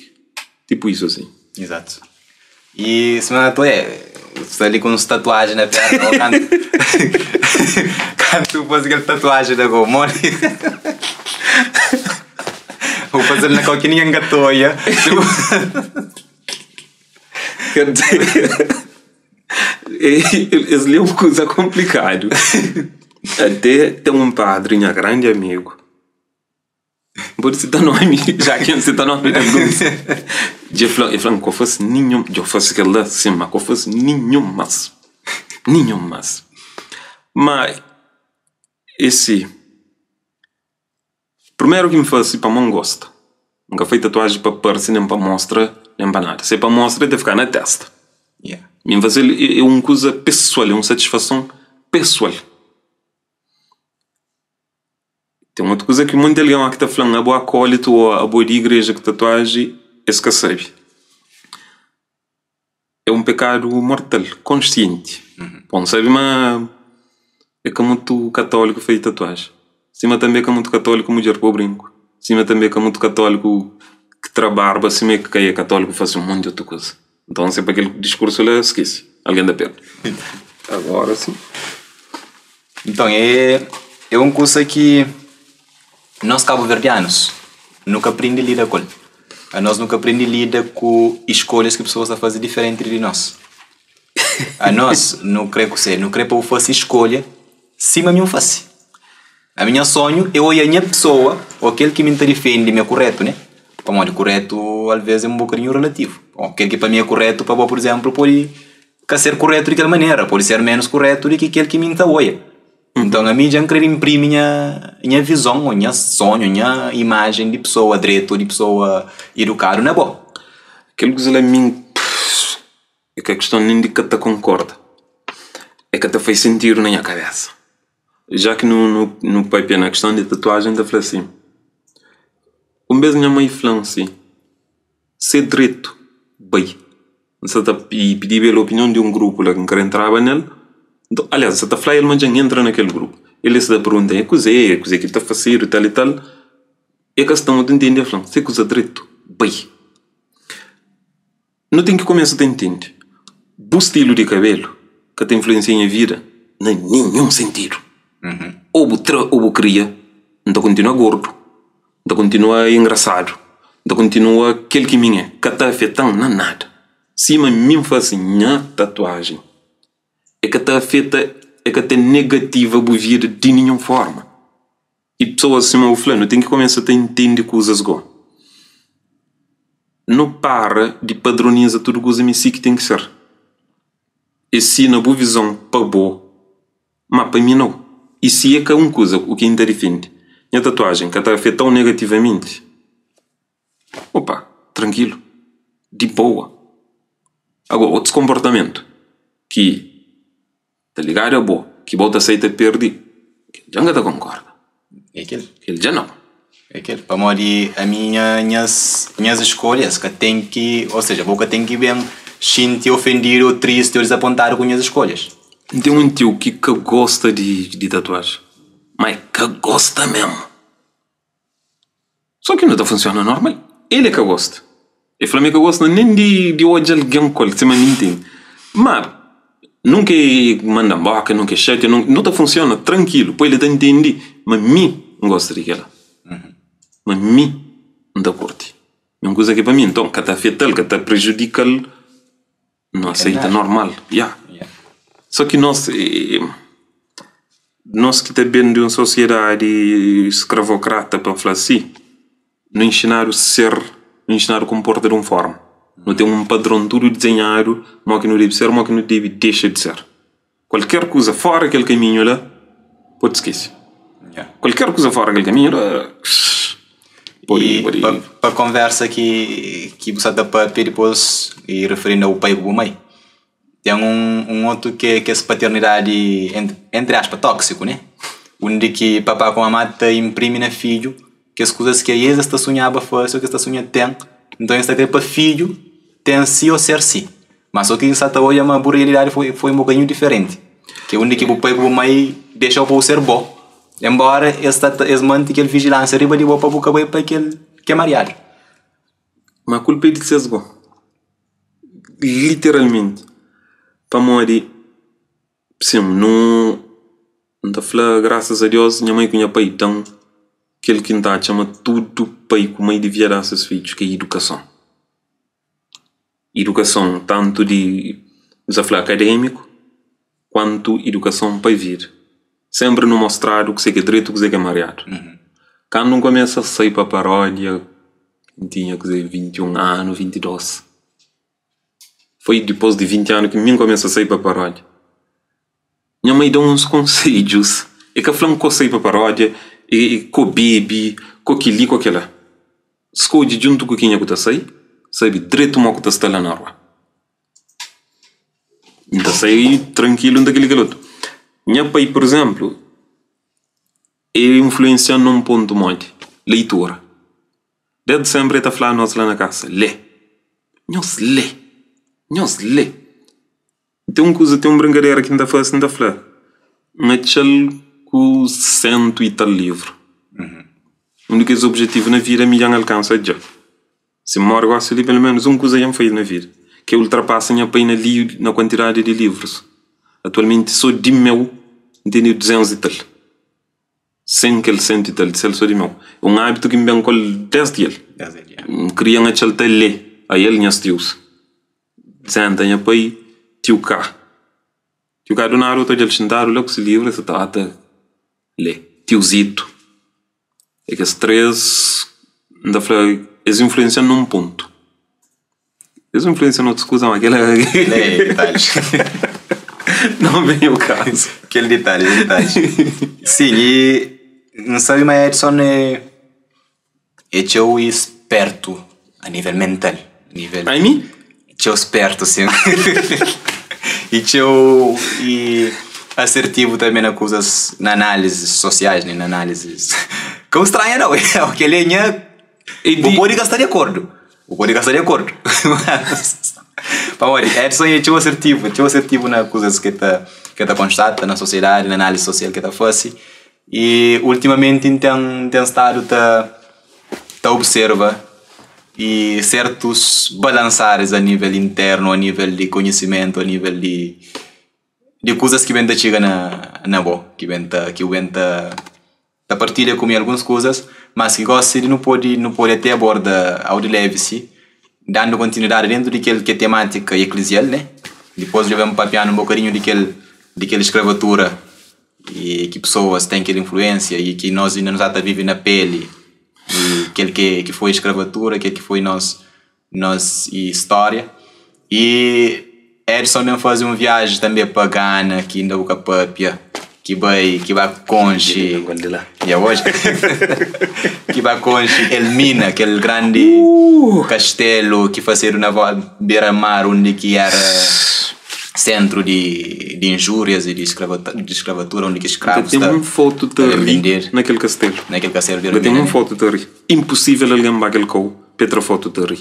tipo isso assim. Exato. E semana tu é sta ali com uns tatuagem na perna ou canto canto faz aquele tatuagem da gol mole vou fazer na qual que ninguém gatoia. Quer dizer. Es li é un kuza konplikadu. Até ten un padri, nha grandi amigu, N pode sita nomi, já ki N sita nomi di alguns. Dja el fla, el fla, N ka fase ninhun, dja fase kel la, sin, ma ka fase ninhun mas, ninhun mas. Ma é si, primeru ki N fase pamodi N gosta, N ka fai tatuaji pa parse, nen pa mostra, nen pa nada. Se pa mostra, el ta fika na testa. Mi N fase-l é un kuza pesoal, é un satisfason pesoal. Ten otu kuza ki monti algen ki ta fla-m, abo akólitu ô abo di igreja ku tatuaji, es ka sabe. É un pekadu mortal, konsienti. Bon, N sabe ma é ka mutu katóliku faze tatuaji. Sima tanbe é ka mutu katóliku mudjer pô brinku. Sima tanbe é ka mutu katóliku ki tra barba, sima é ka é katóliku faze un monti otu kuza. Nton, se pa kel diskursu la, skese. Algen ta perde. Agora sim. Nton, é é un kusa ki nos kabuverdianus nu ka prende lida ku el. Anos nu ka prende lida ku iskolhas ki pesoas ta faze diferenti di nos. Anos nu kre kuse? Nu kre pa bu fase iskolha sima mi N fase. Ami nha sonhu é oia nha pesoa ô kel ki mi N ta difende ma é kuretu, ne? Pamodi kuretu alves é un bokadinhu relativu. Kel ki pa mi é kuretu pa bo, pur izénplu, pode ka ser kuretu di kel manera, pode ser ménus kuretu di ki kel ki mi N ta oia. Nton ami dja N krê inprimi nha nha vizon ô nha sonhu, nha imajen di pesoa dretu ô di pesoa idukadu na bo. Kel kuza la mi é ka kiston nen di ka ta konkorda, é ka ta fai sentidu na nha kabesa. Já ki nu nu papia na kiston di tatuajen, N ta fla si, un bes nha mai fla-m si, Ser dretu, bai. N sa ta pidiba el opinion di un grupu la ki N kre entraba nel. Nton, aliás, N sa ta fla el ma dja N entra na kel grupu. El sa ta pergunta-m, é kuzê? Kuzê ki ta fasedu? Tal i tal. E ka sta mutu ntende. El fla-m, se kuza dretu, bai. Nu ten ki kumesa ta ntende, bu stilu di kabelu ka ta influensia nha vida na ninhun sentidu. Ô bu tra ô bu kria, N ta kontinua gordu. N ta kontinua engrasadu, N ta kontinua kel ki mi é, ka ta afeta-m na nada. Sima mi N fase nha tatuajen, e ka ta afeta, e ka ta negativa bu vida di ninhun forma. I pesoas sima bu fla, nu ten ki kumesa ta intende kuzas go. Nu para di padroniza tudu kuza mi si ki ten ki ser. E si na bu vizon pa bo. Ma pa mi nau. I si e ka un kuza u ki N ta difende, nha tatuajen ka ta afeta-u negativamenti? Opa, trankilu, di boa. Ago, otus konportamentu ki ta ligadu a bo, ki bo ta saita perdi, kel dja N ka ta konkorda. É kel. Kel dja nau. É kel. Pamodi ami nha nhas nhas escolhas ka ten ki, ou seja, bo ka ten ki ben xinti ofendidu ou tristi ou dizapontadu ku nhas escolhas. N ten un tiu ki ka gosta di di tatuaji, ma e ka gosta memu. So ki nu ta funsiona normal, el e ka gosta. E fla ma e ka gosta nen di di odja algen ku el, sima mi N tene. Ma nunka e manda-m boka, nunka e xatia, nu ta funsiona trankilu. Poi el ta ntende ma mi N gosta di kila, ma mi N ta kurti. É un kuza ki pa mi, nton, ka ta afeta-l, ka ta prejudika-l. Nu aseita normal, ya. Só ki nos, nos ki ta ben di un sosiedadi skravokrata, pa N fla si, nu inxinadu ser, nu inxinadu konporta di un forma. Nu ten un padron tudu dizenhadu mo ki nu debe ser, mo ki nu debe dexa di ser. Kualker kuza fora kel kaminhu la, pode skese. Kualker kuza fora kel kaminhu la, pode, pode. Pa, pa konversa ki, ki bu sa ta papia dipôs i referindo a bu pai ku bu mai, ten un, un otu ki é kes paternidadi entri aspa tóksiku, né? Undi ki papá ku mamá ta inprimi na fidju kes kuzas ki es ta sunhaba fase ô ki es ta sunha ten, nton es ta kre pa fidju ten si ô ser si. Ma so ki sa ta odja ma bu realidadi foi foi un bokadinhu diferenti. Ki undi ki bu pai ku bu mai dexau pa bu ser bo. Enbora es ta es manti kel vijilansia riba di bo pa bu ka bai pa kel ke mariadu. Ma kulpa é di ses go. Literalmenti. Pamodi, sin, nu N ta fla grasas a Deus nha mai ku nha pai da-m kel ki N ta atxa ma tudu pai ku mai divia da ses fidjus, ki é idukason. Idukason tantu di, nu ta fla, akadémiku. Kuantu idukason pa vida. Senpri nu mostradu kuzê ki é dretu kuzê ki é mariadu. Kandu N kumesa sai pa paródia, N tinha kuzê 21 anu, 22. Foi dipôs di 20 anu ki mi N kumesa sai pa paródia. Nha mai da-m uns konsedjus. E ka fla-m ko sai pa paródia, e ko bebe, ko kel-li, ko kel-la. Skodje djuntu ku kenha ku ta sai, sabe dretu mo ku ta sta la na rua. N ta sai trankilu, N ta kel-li kel otu. Nha pai, pur izénplu, e influensia-m na un pontu modi? Leitura. Desdi sénpri e ta fla nos la na kasa, Lé! Nhos lé! Nhos lé! Ten un kuza, ten un brinkadera ki N ta fase, N ta fla, N atxa-l ku sentu i tal livru. Un di kes objetivu na vida mi dja N alkansa dja. Si N móre gósi li, peloménus un kuza dja N faze na vida, ki é ultrapasa nha pai na li na kuantidadi di livrus. Atualmenti, sô di meu N tene duzentus i tal. Sen kel sentu i tal di sel sô di meu. É un ábitu ki N ben ku el désdi el. N kria N atxa-l ta lé, ael nhas tius. Senta nha pai, tiu Ka. Tiu Ka do nada, bu ta odja-l xintadu la ku si livru, el sa ta ta lé. Tiu Zitu. É kes 3, N ta fla, es influensia-m na un pontu. Es influensia na otus kuza, ma kel-la É detalhis. Não vem ao caso. Kel detalhi, é detalhis. Sim, e N sabe ma Edson é é txeu espertu a nível mental, nível. Ai mi? Txeu spertu, sim. E txeu e asertivu tanbê na kuzas, na analizis sosiais, na analizis. Ka bu stranha nau, kel-li é nha. Bu pode ka sta di akordu, bu pode ka sta di akordu, mas pamodi Edson é txeu asertivu, txeu asertivu na kuzas ki ta ki ta konstata na sosiedadi, na analizi sosial ki ta fase. I ultimamenti N ten N ten stadu ta ta observa i sertus balansaris a nivel internu, a nivel di konhisimentu, a nivel di di kuzas ki ben ta txiga na na bo, ki ben ta ki bu ben ta ta partilha ku mi alguns kuzas, mas ki gosi di nu pode nu pode até aborda au di levi si, dandu kontinuidadi dentu di kel ke tematika eklezial ne, dipos dja ben papianu un bokadinhu di kel di kel skravatura i ki pesoas ten kel influensia i ki nos inda nu sa ta vive na peli di kel ke ki foi skravatura, kel ki foi nos nos stória. I Edson ben faze un viaji tanbe pa Gana ki inda bu ka papia, ki bai ki ba konxe ki ba konxe Elmina, kel grandi kastelu ki fasedu na bera mar undi ki era sentru di di injúrias i di skravatura undi ki skravus ta. Ten un fotu ta ri na kel kastelu. Na kel kastelu di Elmina. Ten un fotu ta ri. Imposível algen ba kel kau pa e tra fotu ta ri.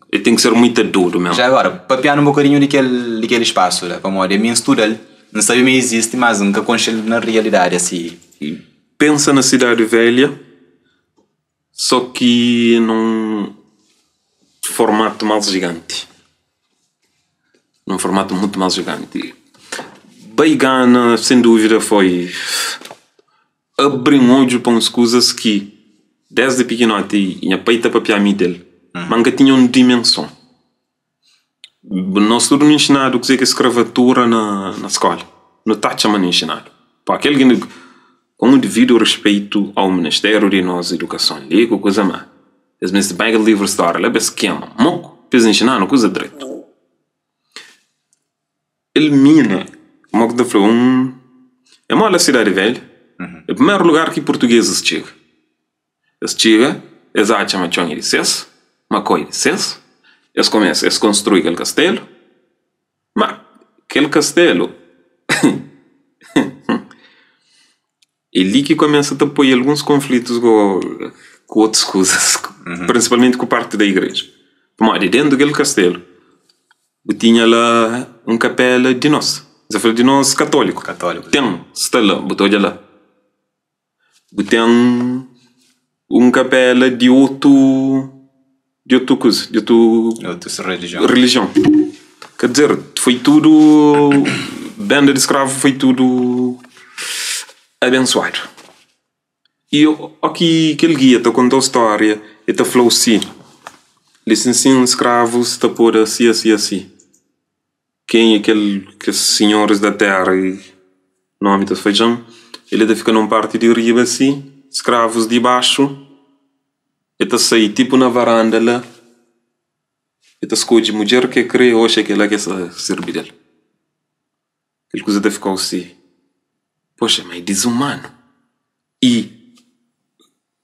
E ten ki ser muita dodu mesmu. Já agora, papianu un bokadinhu di kel di kel spasu la, pamodi ami N studa-l, N sabe ma izisti, mas N ka konxe-l na rialidadi asi. Pensa na Sidadi Velha, só ki num formatu más jiganti. Num formatu mutu más jiganti. Bai Gana, sen dúvida, foi abri-m odju pa uns kuzas ki desdi pikinoti nha pai ta papia-mi del, ma N ka tinha un dimenson. Nos tudu nu inxinadu kuzê ki é skravatura na na skóla. Nu ta atxa ma nu inxinadu. Pa kel ki ku un dividu rispeitu au ministériu di nos idukason li ku kuza ma es meste pega livru stória la pa es kema moku pa es inxina-nu kuza dretu. El mina, mo ki ta fla, un é mola Sidadi Velha, é primeru lugar ki purtugezis txiga. Es txiga, es atxa ma txon é di ses, ma koi é di ses, es kumesa, es konstrui kel kastelu. Ma kel kastelu é li ki kumesa ta poi alguns konflitus ku otus kuzas, prinsipalmenti ku parti da igreja. Pamodi dentu kel kastelu bu tinha la un kapela di nos, N ta fla di nos katóliku, ten, sta la, bu ta odja la. Bu ten un kapela di otu di otu kuza, di otu relijion. Ker dizer, foi tudu benda di skravu foi tudu abensuadu. I o ki kel gia ta konta-u stória, el ta fla-u si, Li sin sin skravus ta podu asi, asi, asi. Kenha kel kes senhores da terra i nomi ta fadja-m, el ta fika na un parti di riba si, skravus di baxu, el ta sai tipu na varanda la, el ta skodje mudjer ki el kre, oxi é kela ki el sta sirbi del. Kel kuza ta fika-u si, poxa, ma é dizumanu. I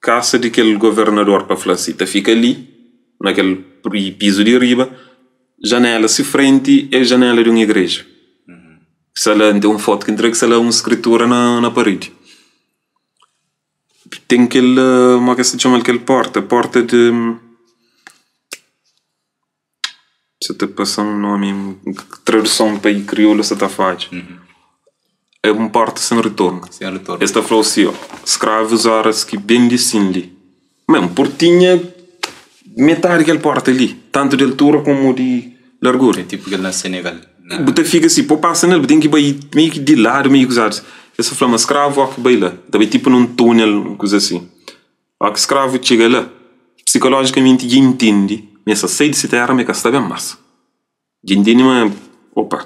kasa di kel governador, pa fla si, ta fika li na kel pizu di riba, janela si frenti é janela di un igreja. Sta la, ten un fotu ki N tra ki sta la un skritura na paredi. Ten kel, mo ke se txoma-l kel porta, porta di sa ta pasa-m nomi, traduson pa kriolu sa ta fadja. É un porta sen ritornu. Sen ritornu. Es ta fla-u si, ó, skravus óras ki ben di sin li. Ma é un portinha metadi kel porta li, tantu di altura komu di largura. É tipu kel na Senegal. Bu ta fika si, pa bu pasa nel, bu ten ki bai meiu ki di ladu, meiu ki kuzadu. Es ta fla ma skravu óki bai la, ta bai tipu nun túnel, un kuza si. Óki skravu txiga la, psikolojikamenti dja intende ma el sta sai di si téra, ma el ka sta ben más. Dja intende ma, opa!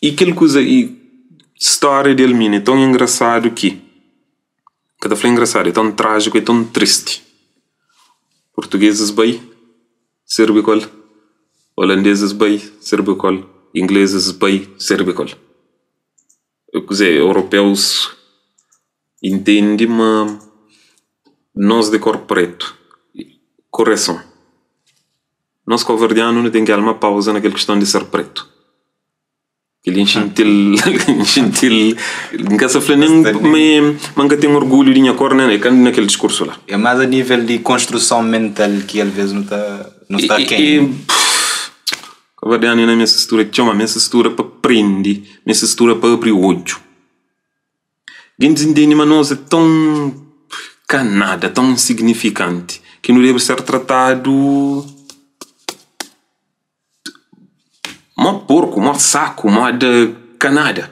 I kel kuza, i stória di Elmina é ton engrasadu ki, N ka ta fla engrasadu, é ton trájiku, é ton tristi. Portugueses bai, sirbi ku el, holandeses bai, sirbi ku el, ingleses bai, sirbi ku el. Kuzê, europeus intende ma nos di kor pretu, koreson, nos koverdianu nu ten ki alma pauza na kel kiston di ser pretu. Kel-li N xinti-l, N xinti-l, N ka sa fla nen ma N ka ten orgulhu di nha kor nen, é ka na kel diskursu la. É más a nível di konstruson mental ki alvês nu ta nu sta akén. Kabuverdianu na meste studa txeu, ma meste studa pa prende, meste studa pa abri odju. Gentis ntende ma nos é ton ka nada, ton insignifikanti ki nu debe ser tratadu mo porku, mo saku, mo de ka nada.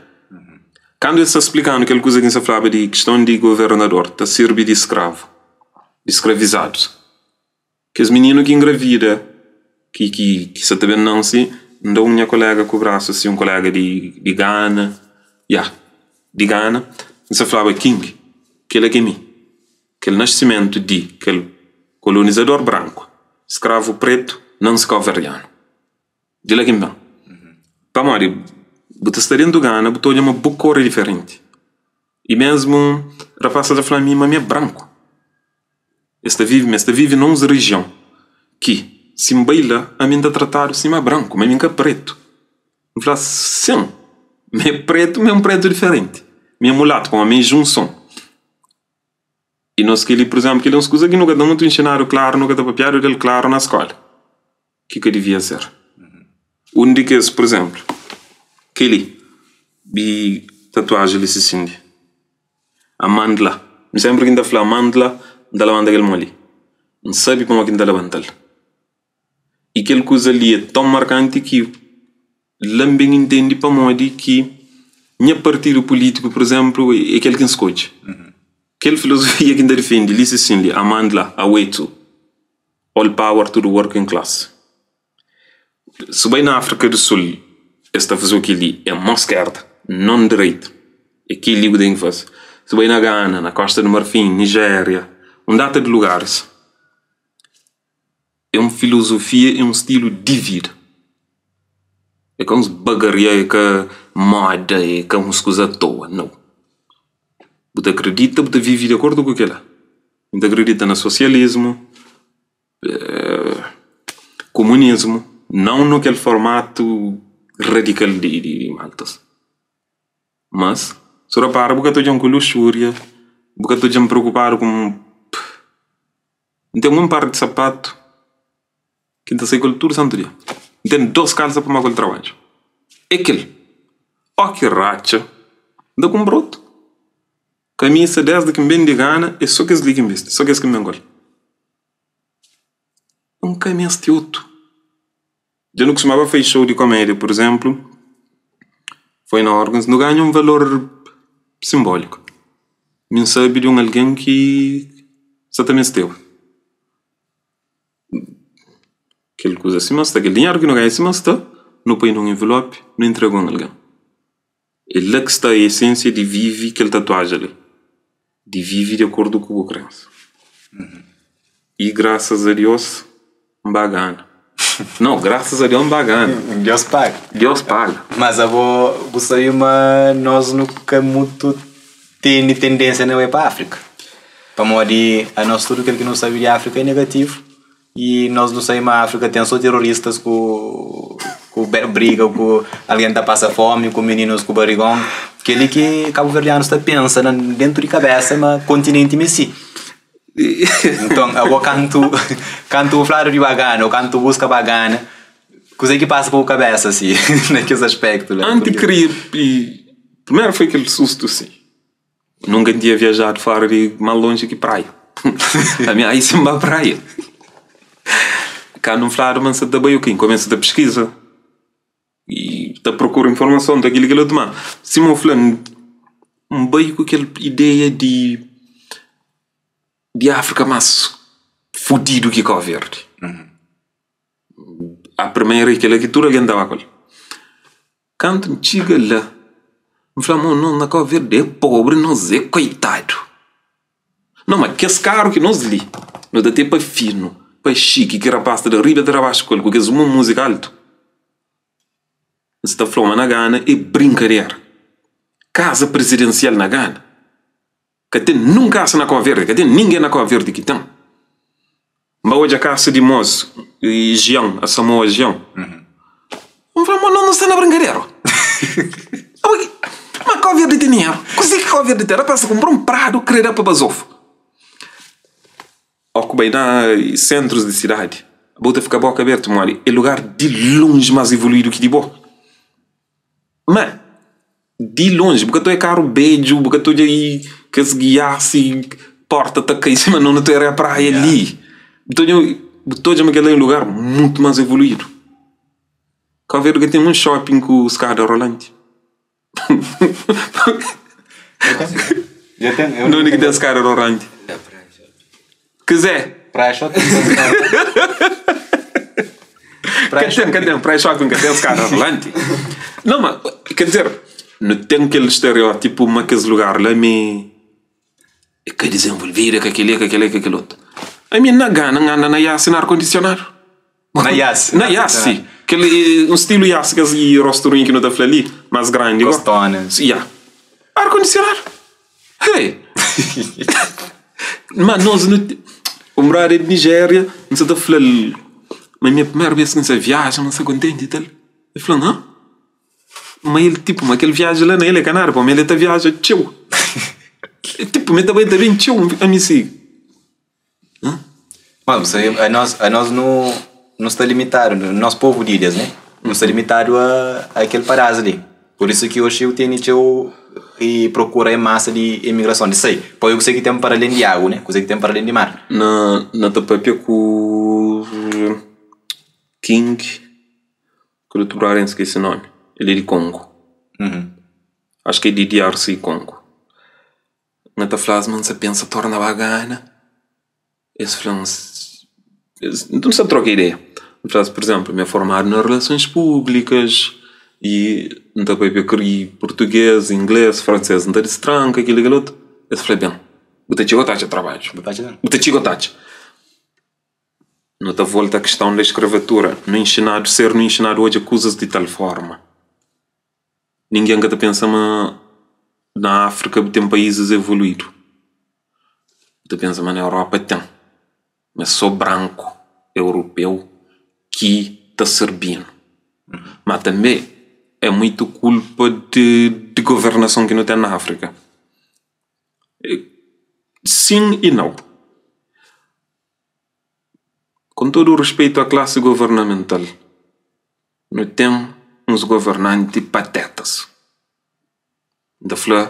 Kandu el sta splikanu kel kuza ki N sta flaba di kiston di governador ta sirbi di skravu, di skravizadus. Kes mininu ki ingravida, ki ki ki sa ta ben nanse, N da un nha kolega ku brasu si, un kolega di di Gana, ya, di Gana, N sa flaba, King, kela ki é mi, kel nascimentu di kel kolonizador branku, skravu pretu, nanse kauverdianu. Di la ki N ben. Pamodi bu ta sta dentu Gana, bu ta odja ma bu kor é diferenti. I mesmu rapaz sa ta fla mi ma mi é branku. Es ta vive, ma es ta vive na uns rijion ki si N bai la ami N ta tratadu sima branku, ma mi N ka pretu. N fla, sin, mi é pretu, ma é un pretu diferenti. Mi é mulatu, pamodi mi é junson. I nos kel-li, pur izénplu, kel-li é uns kuza ki nu ka ta mutu inxinadu klaru, nu ka ta papiadu del klaru na skóla, ki ka divia ser. Un di kes, pur izénplu, kel-li, di tatuaji li si sindi. Amandla. Mi sénpri ki N ta fla amandla, N ta labanta kel mô li. N sabe pamodi ki N ta labanta-l. I kel kuza li é ton markanti ki la N ben intende pamodi ki nha partidu pulítiku, pur izénplu, é kel ki N skodje. Kel filozofia ki N ta difende li si sin li, Amandla, Awethu, All power to the working class. Si bai na Áfrika du Sul, es ta faze-u kel-li, é mó skerda, non direita. É kel-li bu ten ki faze. Si bai na Gana, na Kosta di Marfin, Nijéria, un data di lugaris, é un filozofia, é un stilu di vida. É ka uns bagaria, é ka moda, é ka uns kuza atoa, nau. Bu ta akredita, bu ta vive di akordu ku kel-la. N ta akredita na sosialismu. Kumunismu, nau no kel formatu radikal di maltas. Mas, su rapara bu ka ta odja-m ku luxúria, bu ka ta odja-m preokupadu ku N ten un par di sapatu ki N ta sai ku el tudu santu dia. N ten dos kalsa pa N ba ku el trabadju. É kel. Óki ratxa, N ta kunpra otu. Kamisa desdi ki N ben di Gana é so kes li ki N bisti, so kes ki N ben ku el. N ka meste otu. Dja nu kustumaba fai show di komédia, pur izénplu, foi na órgãus, nu ganha un valor sinbóliku. Mi N sabe di un algen ki sa ta mesteba kel kuza sima sta, kel dinheru ki nu ganha sima sta. nu poi na un envelopi, nu intrega un algen. É la ki sta esensia di vive kel tatuajen li. Di vive di akordu ku bu krensa. E grasas a Dios, N ba gana. Nau, grasas a Dios N ba gana. Dios paga. Dios paga. Mas abo bu sabe ma nos nu ka mutu tene tendênsia na bai pa Áfrika. Pamodi anos tudu kel ki nu sabe di Áfrika é negativu i nos nu sabe ma Áfrika ten so teroristas ku ku briga ku algen ta pasa fomi ku mininus ku barigon. Kel-li ki kabuverdianus ta pensa na dentu di kabesa ma kontinenti mi si. Nton abo kantu kantu bu fladu di ba gana o kantu bu buska ba gana kuzê ki pasa pa bu kabesa si na kes aspektu la? Anti kria i primeru foi kel sustu si. Nunka N tinha viajadu fora di más lonji ki praia. Ami ai si N ba praia. Kandu N fladu ma N sa ta bai, ok, N kumesa ta piskiza i ta prokura informason ta kel-li kel otu. Má sima bu fla, N bai ku kel ideia di di Áfrika más fudidu ki Kau Verdi. A primeira é kel-la ki tudu algen ta ba ku el. Kantu N txiga la, N fla, Mo, nos na Kau Verdi é pobri, nos é koitadu. Não, ma kes karu ki nos li, no ta ten pa finu, pa xiki, ki rapaz ta da riba ta da baxu ku el, ku kes uma múzika altu. N sta fla-u ma na Gana é brinkadera. Kaza prizidensial na Gana, ka ten nun kasa na Kau Verdi, ka ten ningen na Kau Verdi ki ten. N ba odja kasa di mos Jean, Asamoah Jean. N fla, mo, no sta na brinkadera. Ma Kau Verdi ten dinheru. Kuzê ki Kau Verdi ten? Rapaz ta kunpra un pradu kre da pa bazofu. Ó ku bai na sentrus di sidadi, bo ta fika boka abertu modi é lugar di lonji más evoluídu ki di bo. Ma di lonji, bu ka ta odja karu bedju, bu ka ta odja kes giasi, porta ta kai sima no ta era praia li. Bu ta odja, bu ta odja ma kel la é un lugar mutu más evoluídu. Kau Verdi ka ten un shopping ku skada rolanti. Nunde ki ten skada rolanti? Kuzé? Praia Shopping. Ka ten, ka ten. Praia Shopping ka ten skada rolanti. Não, ma, quer dizer, nu ten kel stereótipu ma kes lugar la mi é ka dizenvolvidu, é ka kel-li, é ka kel-li, é ka kel otu. Ami na Gana, N anda na Iasi na ar-kondisionadu. Na Iasi? Na Iasi. Kel, un stilu Iasi kes rosturinhu ki nu ta fla li, más grandi. Kostonas. Ya. Ar-kondisionadu. Hey! Ma nos nu un brother di Nigéria, N sa ta fla-l ma mi é primeru bes ki N sa viaja, ma N sta kontenti i tal. El fla-m, ha? Ma el tipo, ma kel viaji la na el é ka nada, pamodi el ta viaja txeu. Tipo, mi ta bai ta ben txeu, ami si. Ha? Mas anos, anos nu, nu sta limitadu, nos povu di ilhas, né? Nu sta limitadu a, a kel padás li. Pur isu ki oxi u tene txeu i prokura en masa di emigrason, di sai pa obi kuse ki ten para alen di agu, né? Kuse ki ten para alen di mar. Na, na ta papia ku King, kel otu brother N skese nomi, el é di Kongu. Acho ki é di DRC Kongu. Na ta fla-s ma N sa pensa torna ba Gana. Es fla-m, nu sta troka ideia. N fla-s, pur izénplu, mi é formadu na relasons públikas i N ta papia purtugês, inglês, fransês, N ta distranka kel-li kel otu. Es fla, ben, bu ta txiga ô ta atxa trabadju? Bu ta txiga ô ta atxa? Nu ta volta a kiston da skravatura. Nu inxinadu ser, nu inxinadu odja kuzas di tal forma. Ningen ka ta pensa ma na Áfrika bu ten paízis evoluídu. Bu ta pensa ma na Europa ten, ma é sô branku europeu ki ta sirbi-nu. Ma tanbê é muitu kulpa di governason ki nu ten na Áfrika. Sin i nau. Ku tudu rispeitu a klasi governamental, nu ten uns governanti patetas. N ta fla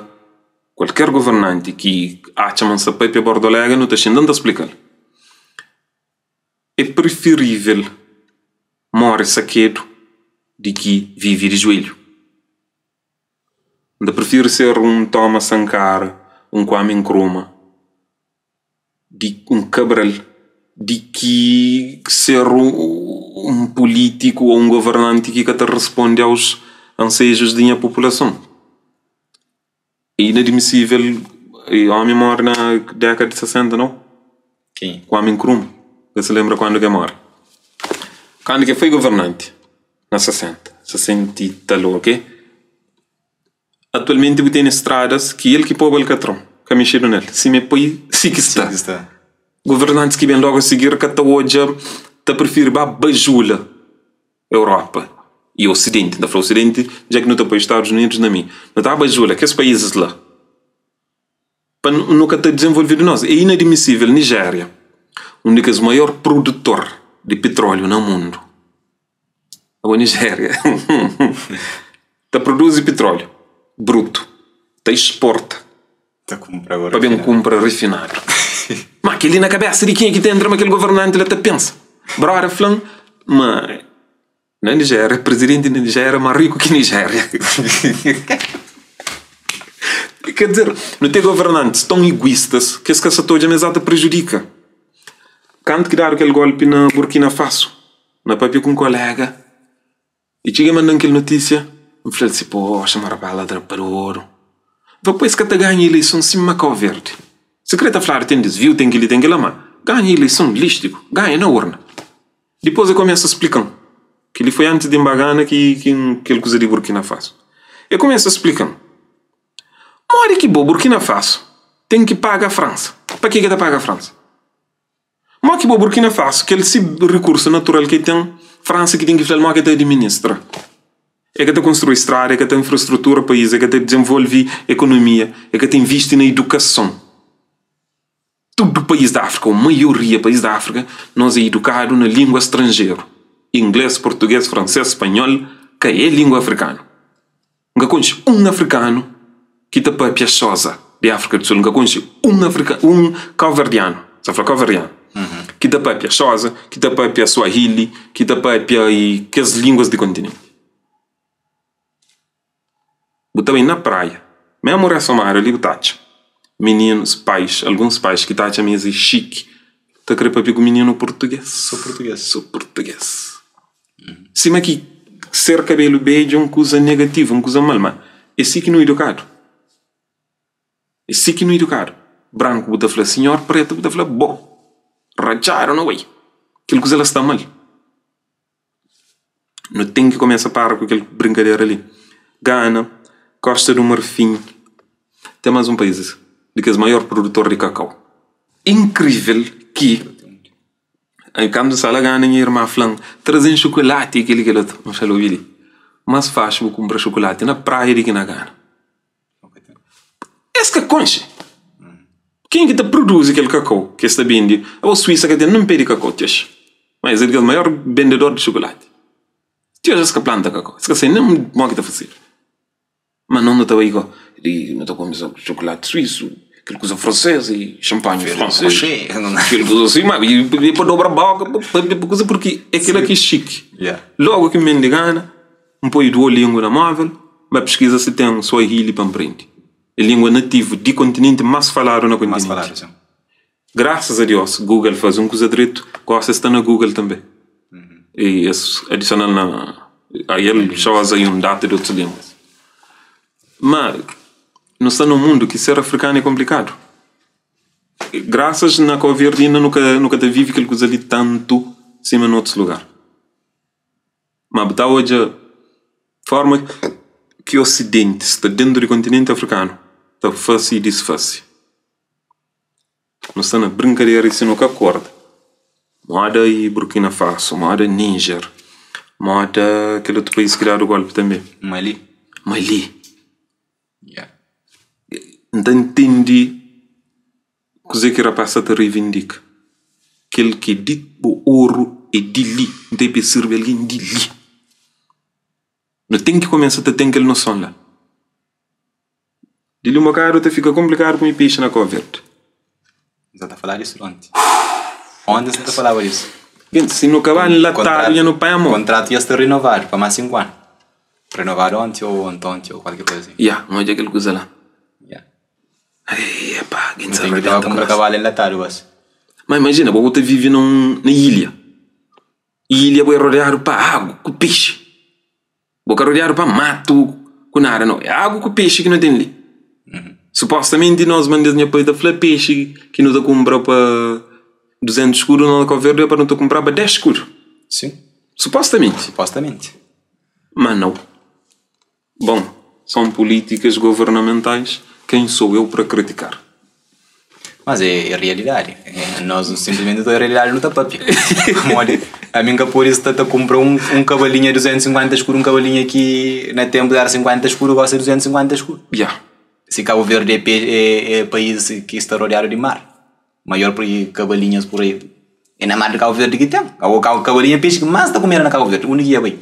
kualker governanti ki atxa ma N sta papia bordolega, nu ta xinta N ta splika-l. É prifirivel more sakedu di ki vive di juelhu. N ta prifiri ser un Thomas Sankara, un Kwame Nkrumah, di un Cabral, di ki ser un. un pulítiku ô un governanti ki ka ta responde aos ansejus di nha populason. É inadmisível ómi móre na dékada di 60, nau? Quem? Kwame Nkrumah. Ka se lembra quando que morre. Quando que foi governante? Na 60. 60 e tal, ok? Atualmente bu tene estradas ki el ki poba alkatron, ka mexedu nel. Sima e poi, si ki sta. Si ki sta. Governantis ki ben logu a sigir ka ta odja, ta prifiri ba bajula Europa y Osidenti. N ta fla Osidenti dja ki nu ta poi Stadus Unidus na mi. Nu ta bajula kes paizis la pa nu ka ta dizenvolvidu nos. É inadmisível Nigéria, un di kes maior produtor di pitróliu na mundu. Abo Nigéria ta produzi pitróliu brutu, ta exporta Ta kunpra pa ben kunpra rifinadu. Ma kel-li na kabésa di kenha ki ta entra ma kel governanti la ta pensa? Broda fla-m ma na Nigéria, prizidenti di Nigéria é más riku ki Nigéria. Ker dizer, nu ten governantis ton iguistas ki es ka sa ta odja ma es ata prejudika. Kantu ki dadu kel golpi na Burkina Faso, N papia ku un koléga i txiga manda-m kel notísia, N fla-l si, Poxa, ma rapaz la drapadoru. N fla, Pô, es ka ta ganha ileison sima Kau Verdi. Sikrê ta fladu ten disviu, ten kel-li, ten kel-la, má ganha ileison lístiku, ganha na urna. Dipôs el kumesa splika-m, kel-li foi antis di N ba Gana ki kel kuza di Burkina Faso. El kumesa splika-m, Modi ki bo, Burkina Faso, ten ki paga Fransa? Pa ke ki el ta paga Fransa? Mo ki bo Burkina Faso, kel si rikursu natural ki el ten, Fransa ki ten ki fla-l mo ki el ta adiministra. El ka ta konstrui strada, el ka ta infrastrutura país, el ka ta dizenvolvi ekonomia, el ka ta invisti na idukason. Tudu país di Afrika, ou maioria país di Afrika, nos é idukadu na lingua stranjeru. Ingles, portuges, franses, spanhol, ka é lingua afrikanu. N ka konxe un afrikanu ki ta papia Xhosa di Afrika di Sul. N ka konxe un afrika, un kauverdianu, sa fla kauverdianu, ki ta papia Xhosa, ki ta papia Swahili, ki ta papia i kes línguas di kontinenti. Bu ta bai na praia, mésmu Ressomar li bu ta atxa mininus, pais, alguns pais ki ta atxa ma es é xiki, ta kre papia ku mininu purtugês. Sô purtugês. Sô purtugês. Sima ki ser kabelu bedju é un kuza negativu, un kuza mal, ma é si ki nu idukadu. É si ki nu idukadu. Branku bu ta fla sinhor, pretu bu ta fla bo. Ratxadu na oi. Kel kuza la sta mal. Nu ten ki kumesa para ku kel brinkadera li. Gana, Kosta du Marfin, ten más un país di kes maior produtor di kakau. Inkrivel ki. Ai kantu N sta la gana nha irma fla-m, Traze-m xukulati i kel-li kel otu. N fla-l, Obi li, más faxi bu kunpra xukulati na praia di ki na Gana. Es ka konxe ken ki ta produzi kel kakau ki es ta bende. Abo Suísa ka ten nen pé di kakau ti oxi, ma es é di kes maior bendedor di xukulati. Ti oxi es ka planta kakau, es ka sabe nen modi ki ta fazedu. Ma nos nu ta bai go di nu ta kume chocolate suíço, kel kuza francês e champanhe francês, kel kuza assim, ma e pa dobra boka pa pa kuza porque é kila ki é chique. Logo ki N ben di Gana, N poi Duolingo na móvel, N ba piskiza si ten Swahili pa N prende. É língua nativu di kontinenti más faladu na kontinenti. Graças a Deus Google faze un kuza dretu, gosi es sta na Google tanbe. E es adicional na ael Xhosa e un data di otus línguas. Ma nu sta na un mundu ki ser afrikanu é konplikadu. Graças na Cabo Verde inda nu ka nu ka ta vivi kel kuza li tantu sima na otus lugar. Ma bu ta odja forma ki osidenti sta dentu di kontinenti afrikanu ta fase i disfase. Nu sta na brinkadera i si nu ka korda, moda i Burkina Faso, moda Niger, moda kel otu país ki dadu golpi tanbe. Mali. Mali. N ta ntende kuzê ki rapaz sa ta reivindika. Kel ki é di bo oru é di li, N ta pa sirbi algen di li. Nu ten ki kumesa ta ten kel noson la. Di li un bokadu ta fika konplikadu kume pexi na Kau Verdi. N sa ta falaba disu onti. Onti N sa ta falaba disu. Gente, si nu ka ba nlatadu dja nu panha mon. Kontratu dja sta renovadu pa más 5 anu. Renovadu onti ou ontonti ou kualker kuza asin. Ya, N odja kel kuza la. Ya. Ei, epá, Nu ten ki ta ba kunpra kabalu enlatadu gosi. Ma imajina, bo bu ta vive na un na ilha. Ilha bo é rodeadu pa agu ku pexi. Bo ka rodeadu pa matu ku nada no. É agu ku pexi ki no ten li. Supostamenti nos mandes nha pai ta fla pexi ki no ta kunpra pa 200 skudu na Cabo Verde é pa no ta kunpra pa 10 skudu. Sim. Supostamenti. Supostamenti. Mas não. Bom, são políticas governamentais, quem sou eu para criticar? Mas é, é realidade. É, nós simplesmente a realidade não está papia. Modi, a mim que por isso está a comprar um cavalinho a 250 escuro, um cavalinho aqui na tempo dar 50 escuro, gosta de 250 escuro. Yeah. Se Cabo Verde é país que está rodeado de mar. Maior por aí, cavalinhas por aí. É na mar de Cabo Verde que tem. O cavalinha é peixe que mais está comendo na Cabo Verde. O único que é bem.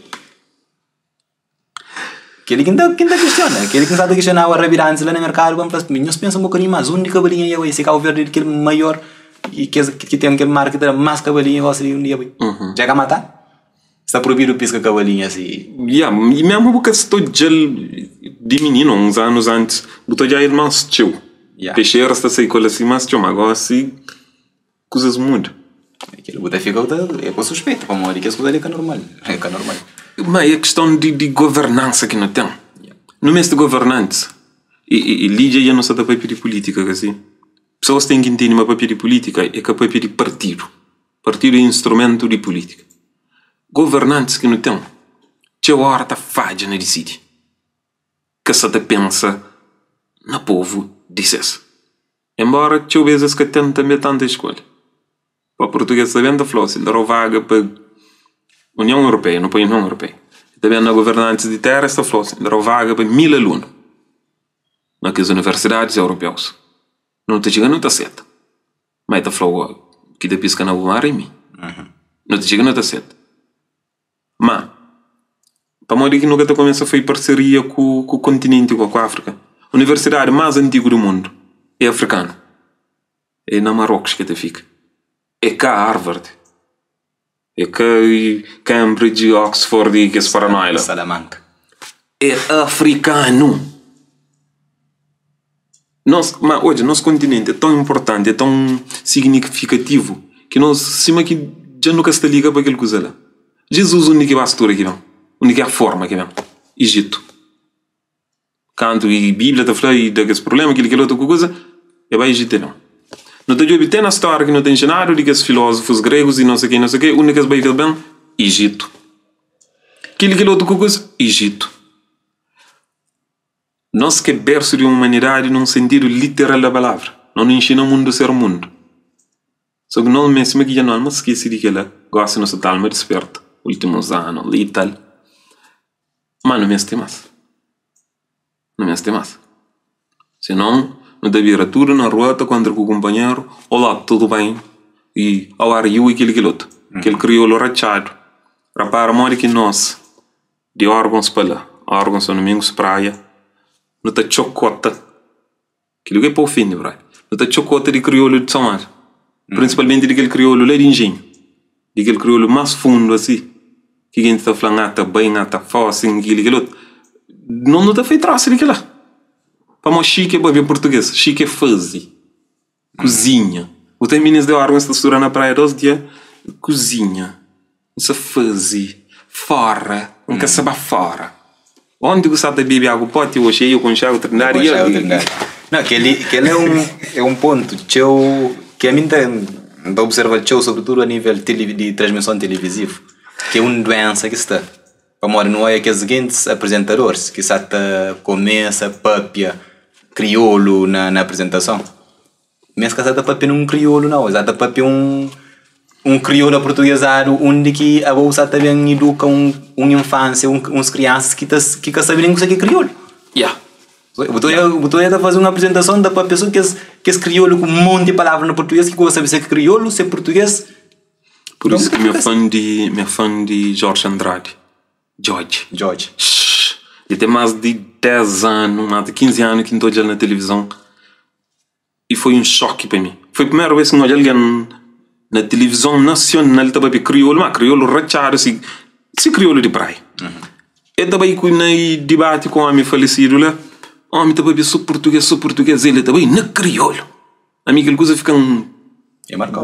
Aquele que não que questiona, aquele que não sabe questionar o rabirante lá no mercado, vamos falar, nós pensamos um bocadinho mais, onde cavalinha é esse Cabo Verde aquele maior e que tem aquele mar que tem mais cavalinha gosta de um dia bem. Já que matar? Está proibido pisca cavalinha assim. Yeah, e mesmo porque estou já de menino, uns anos antes, botou já irmãos tio. Yeah. Peixeira está sem cola assim, mas tio, mas agora assim, coisas mudam. Aquele botar fica é com suspeito, para morrer, que as coisas ali é normal. É que é normal. Mas é questão de governança que não tem. Yeah. No mês de governantes, e Lídia já não está para pedir política, assim. Pessoas têm que entender, mas para pedir política é capaz de pedir partido. Partido é instrumento de política. Governantes que não tem, tinha hora tá falha na decide. Que só te pensa na povo dissesse. Embora tinha vezes que tem também tanta escolha. Para português também da falou assim, dará vaga para União Europeia, não para União Europeia. Também na governantes de terra está falou assim, dará vaga para 1000 alunos naquelas universidades europeias. Não te chega, não está certo. Mas está falou que te pisca na mar em mim. Não te chega, não está certo. Mas, para modo que nunca te começa a fazer parceria com o continente, com a África. A universidade mais antiga do mundo é africana. É na Marrocos que te fica. É cá Harvard. É cá Cambridge, Oxford e que esse paranoia. Salamanca. É africano. Nós, mas hoje, nosso continente é tão importante, é tão significativo, que nós, cima que já nunca se liga para aquele coisa lá. Jesus, onde que vai a história que vem? Onde que é a forma que vem? Egito. Canto e Bíblia está falando e daqueles problemas, aquele que outra coisa, é vai Egito não. Não tem tem na história que não tem ensinado de que os filósofos gregos e não sei o que, não sei o que, onde que vai bem? Egito. Aquele que outra coisa, Egito. Nós que é berço de uma humanidade num sentido literal da palavra. Não ensina o mundo a ser o mundo. Só que nós mesmo que já não mas esqueci de que ela gosta nossa alma desperta. Últimos anos e tal. Mas não me tem mais. Não me tem mais. Senão, não te vira tudo na rua, te contra com o companheiro. Olá, tudo bem? E how are you? E aquele que outro. Aquele crioulo rachado. Repara, mora que nós, de órgãos para lá. Órgãos são domingos, praia. Não te chocota. Aquilo que é para o fim, bro. Não te chocota de crioulo de São Marcos. Principalmente daquele crioulo lá de engenho. Daquele crioulo mais fundo, assim. Que a gente está falando, ah, tá bem, ah, tá fácil, aquilo, aquilo outro. Não está feito traço daquilo lá. Para mim, chique é beber português. Chique é fazer. Cozinha. O tem meninos de órgãos que está na praia 12 dias. Cozinha. Isso é fazer. Fora. Não quer saber fora. Onde você está beber água pote hoje eu com o Trindade. Não, aquele é um ponto que eu que a mim tem observa sobretudo a nível de transmissão televisiva, que é uma doença que está. Como não é aqueles seguintes apresentadores que só começa papia crioulo na apresentação. Mas que só papia num crioulo não, só papia um crioulo aportuguesado onde que a bolsa também educa uma infância, uns crianças que que sabem nem o que é crioulo. Yeah. Botou a fazer uma apresentação da pessoa que é crioulo com um monte de palavras no português que gosta de saber se é crioulo, se é português. Por isso que meu fã de Jorge Andrade. Jorge. Ele tem mais de 10 anos, mais de 15 anos que não estou na televisão. E foi um choque para mim. Foi a primeira vez que não olhei alguém na televisão nacional estava bem crioulo, mas crioulo rachado, assim, se crioulo de praia. Eu estava aí com debate com o homem falecido lá. O homem estava bem só português, ele estava aí na crioulo. A mim aquela coisa fica um...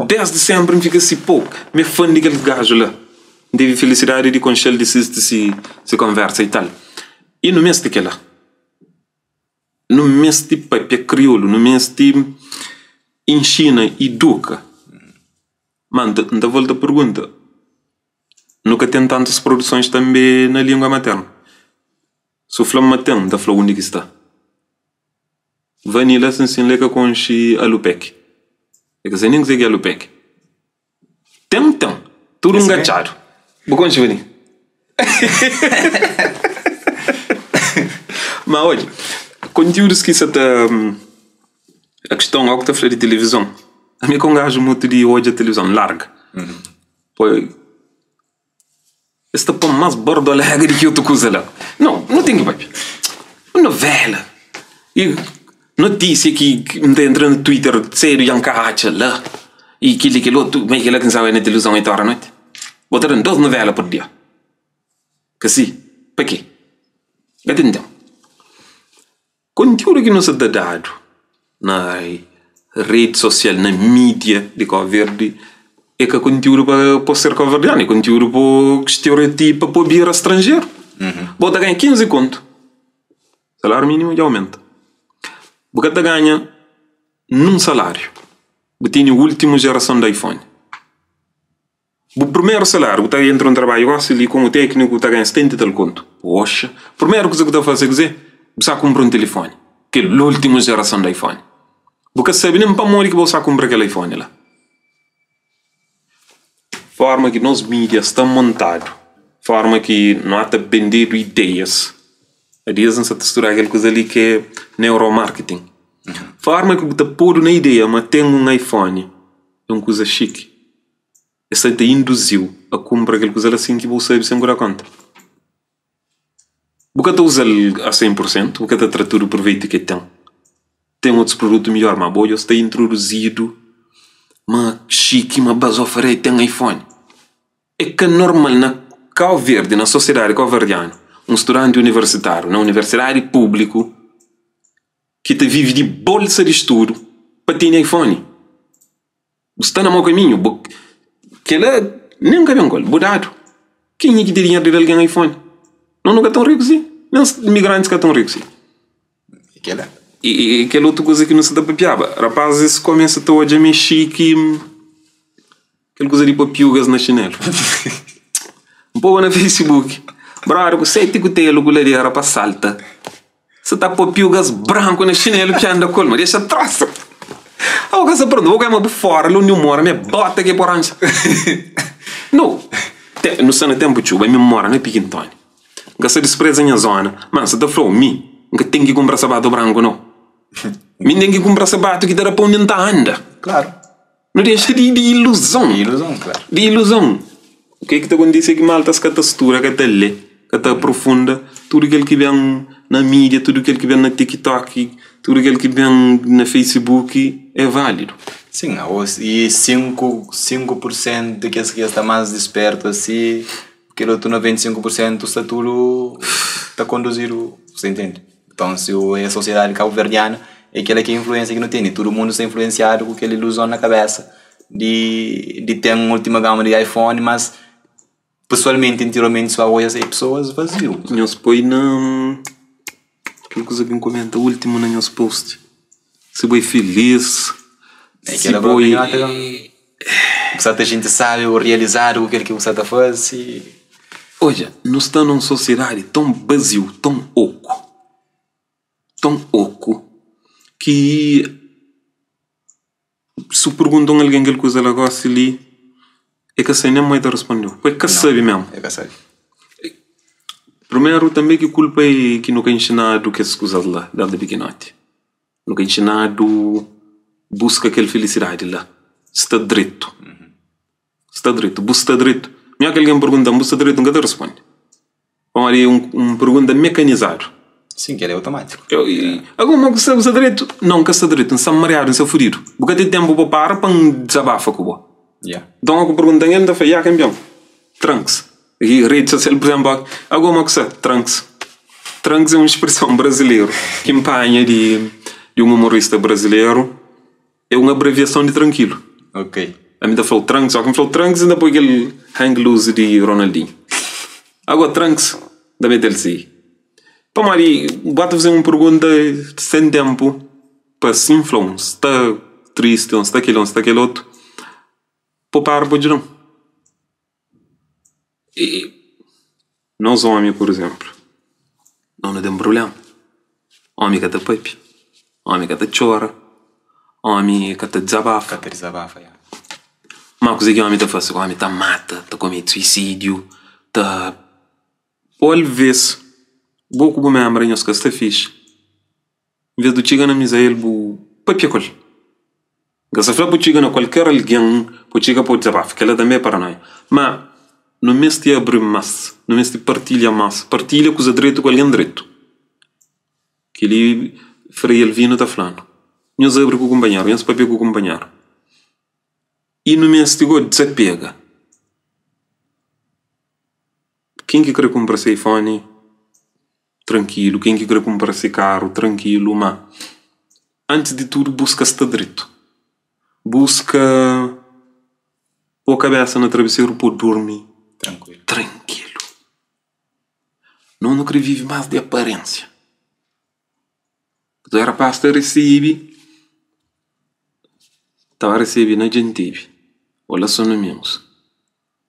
Desde sempre me fica assim, pô, me fã daquele gajo lá. N tevi felisidadi di konxe-l, di sisti si si konversa i tal. I nu meste kel-la. Nu meste papia kriolu, nu meste inxina, iduka. Ma N ta volta pergunta, nu ka ten tantus produsons tanbe na lingua maternu? Si bu fla-m ma ten, N ta fla undi ki sta. Vanilla sin-sin la e ka konxe alupec. E ka sabe nen kuzê ki é alupec. Ten, ten. Tudu ngatxadu. Bu konxe Vanilla? Ma odja, kontiúdus ki sa ta. A kiston, óki ta fla di tilivizon, ami ka un gaju mutu di odja tilivizon, N larga. Poi. Es ta pô-m más bordolega di ki otu kuza la. Nau, nu ten ki papia. Un novela i notísia ki N ta entra na Twitter sedu dja N ka atxa la i kel-li kel otu, ma i kel-la ki N sa bai na tilivizon 8 óra noti. Bo ta da-m dos novela pur dia. Ka si? Pa ke? Ka ten tenpu. Kontiúdu ki nu sa ta dadu na redi sosial, na mídia di Kau Verdi é ka kontiúdu pa pa ser kauverdianu, é kontiúdu pa stereotipa pa bira stranjeru. Bo ta ganha 15 kontu, saláriu mínimu dja aumenta. Bu ka ta ganha nun saláriu, bu tene últimu jerason di iPhone. Bu primeru saláriu, bu ta entra un trabadju gosi li komu tékniku bu ta ganha 70 i tal kontu. Poxa! Primeru kuza ku ta fase é kuzê? Bu sa kunpra un tilifoni, kel últimu jerason di iPhone. Bu ka sabe nen pamodi ki bu sa kunpra kel iPhone la. Forma ki nos mídia sta montadu, forma ki no ata bendedu ideias. A dias N sa ta studa kel kuza li ki é neuromarketing. Forma ki bu ta podu na ideia ma ten un iPhone é un kuza xiki. Es ta induzi-u a kunpra kel kuza la sin ki bu sabe, sen ku da konta. Bu ka ta uza-l a 100 pur sentu, bu ka ta tra tudu proveitu ki el ten. Ten otus produtu midjór, má bo odja sta introduzidu ma xiki, ma bazofaria ten iPhone. É ka normal na Kau Verdi, na sosiedadi kauverdianu, un studanti universitáriu na universidadi públiku ki ta vive di bolsa di studu pa tene iPhone. Bu sta na mau kaminhu bu Kela nen ka ben ku el Bu dadu Kenha ki ten dinheru di da algen iPhone? Nos nu ka ton riku si Nen imigrantis ka ton riku si Kela I kel otu kuza ki nu sta ta papiaba Rapazis kumesa ta odja ma é xiki Kel kuza di poi piugas na xinelu N poba na Facebook Brother ku 7 kutelu ku ladera pa salta Sa ta poi piugas branku na xinelu ki anda ku el, ma dexa trosa. Abo ka sa pronto, bo kai ma bu fora la undi bu mora, mi bota ke por ancha. No, te, nu sta na tempu txuba, mi mora na Pikin Tony. N ka sa dispreza nha zona, ma N sa ta flau, mi N ka ten ki kumpra sabatu branku no. Mi N ten ki kumpra sabatu ki ta da pa undi N ta anda. Klaru. Nu dexa di di iluzon. Di iluzon, klaru. Di iluzon. O ke ki ta kontise é ki maltas ka ta studa, ka ta lé, ka ta aprofunda tudu kel ki ben na mídia, tudu kel ki ben na TikTok, tudu kel ki ben na Facebook é válidu. Sin, aos i 5, 5 pur sentu di kes ki sta más dispertu asi, kel otu 95 pur sentu sta tudu ta konduzidu, sa intende? Nton si o é sosiedadi kabuverdianu é kela ki é influensia ki nu tene, tudu mundu sta influensiadu ku kel iluzon na kabesa di di ten ultima gama di iPhone, mas pesoalmenti interiormenti si bu odja é pesoas vaziu. Nhos poi na kel kuza ki N komenta ultimu na nhos post, si bo é filis, É si kela bo propi é. nota bu sa ta xinti sabi ô rializadu ku kel ki bu sa ta faze. Odja, nu sta na un sosiedadi ton baziu, ton oku, ton oku, ki si bu pergunta un algen kel kuza la gosi li, e ka sabe nen ma e ta responde-u, pa e ka sabe mésmu. E ka sabe. Primeru, tanbe ki kulpa e ki nu ka inxinadu kes kuzas la desdi pikinoti. Nu ka inxinadu buska kel filisidadi la. Sta dretu. Sta dretu. Bu sta dretu? Mi óki algen pergunta-m bu sta dretu? N ka ta responde. Pamodi é un pergunta mekanizadu. Sin, kel é automátiku. Agora, ma bu sta, bu sta dretu? Nau, N ka sta dretu. N sta mariadu, N sta fudidu. Bu ka ten tenpu pa para pa N dizabafa ku bo. Ya. Nton, óki bu pergunta-m el, N ta fla, ya, kanpion. Tranks. I redi sosial, pur izénplu, agora ma ku sta? Tranks. Tranks é un spreson brazileru ki N panha di un umorista brazileru. É un abreviason di trankilu. Ok. Ami ta fla-u Trunks, óki N fla-u Trunks N ta poi kel hang loose di Ronaldinho. Agó Trunks N ta mete-l si. Pamodi bu ba ta faze un pergunta sen ténpu pa sin fla-u N sta tristi ô N sta kel-li ô N sta kel otu, po para pa djuda-m. I nos ómi, pur izénplu, nos nu ten prubléma. Ómi ka ta pâpia, ómi ka ta txora, ómi ka ta dizabafa. Ka ta dizabafa, ya. Má kuzê ki ómi ta fase? Ómi ta mata, ta komete suisídiu, ta. Ô alvês, bo ku bu ménbra nhos ka sta fixi, envês di bu txiga na Mizael bu pâpia ku el. N ka sta fla bu txiga na kualker algen bu txiga pa bu dizabafa, kel-la tanbê é paranoia. Má nu meste abri más, nu meste partilha más, partilha kuza dretu ku algen dretu. Kel-li Frei Elvino ta fla-nu, nhos abri ku kunpanheru, nhos pâpia ku kunpanheru. I nu meste gó dizapega. Ken ki krê kunpra se iPhone, trankilu, ken ki krê kunpra se karu, trankilu, má antis di tudu buska sta dretu, buska pô kabésa na trabiseru pô durmi trankilu. Nos nu krê vive más di aparénsia. Dja rapaz ta resebe, ta ba resebe na Djantibi ô la São Domingos.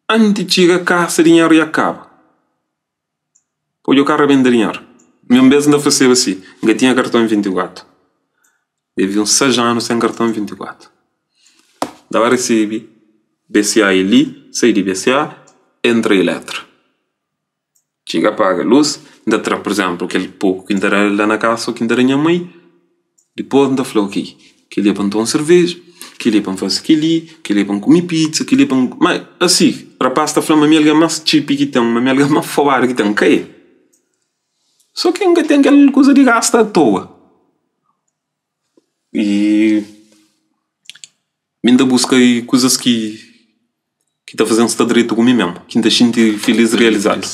Anti txiga kasa dinheru dja kaba. Odja ka rabenta dinheru. Mi un bes N ta faseba si, N ka tinha karton 24. Devi uns 6 anu sen karton 24. N ta ba resebe BCA e li, sai di BCA, entra Eletra. Txiga paga lus, N ta tra, pur izénplu, kel poku ki N ta da la na kasa ô ki N ta da nha mai, dipôs N ta fla, ok, kel-li é pa N toma un serveja, kel-li é pa N fase kel-li, kel-li é pa N kume pizza, kel-li é pa N. Má asi, rapás ta fla ma mi é algen más txipi ki ten, ma mi é algen más fobadu ki ten. Ka é. Sô ki N ka ten kel kuza di gasta atoa. I mi N ta buska kuzas ki ki ta faze-m sta dretu ku mi mésmu, ki N ta xinti filís realizadu.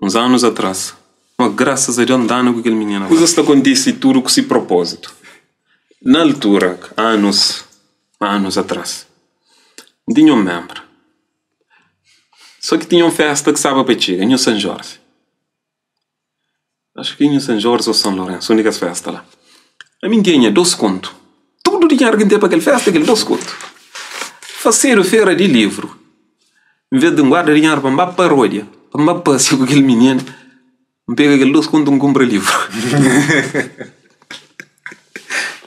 Uns anus atras, ma grasas a Deus N dana ku kel minina. Kuzas ta kontise tudu ku si propózitu. Na altura, anus, anus atras, N tinha un ménbra. Sô ki tinha un fésta ki staba pa txiga, Nhu San Jorge. Acho ki Nhu San Jorge ou San Lourenço, un di kes festa la. Ami N tinha dos kontu. Tudu dinheru ki N ten pa kel festa é kel dos kontu. Fasedu fera di livru. N ves di N guarda dinheru pa N ba parodia, pa N ba pasia ku kel minina, N pega kel dos kontu N kunpra livru.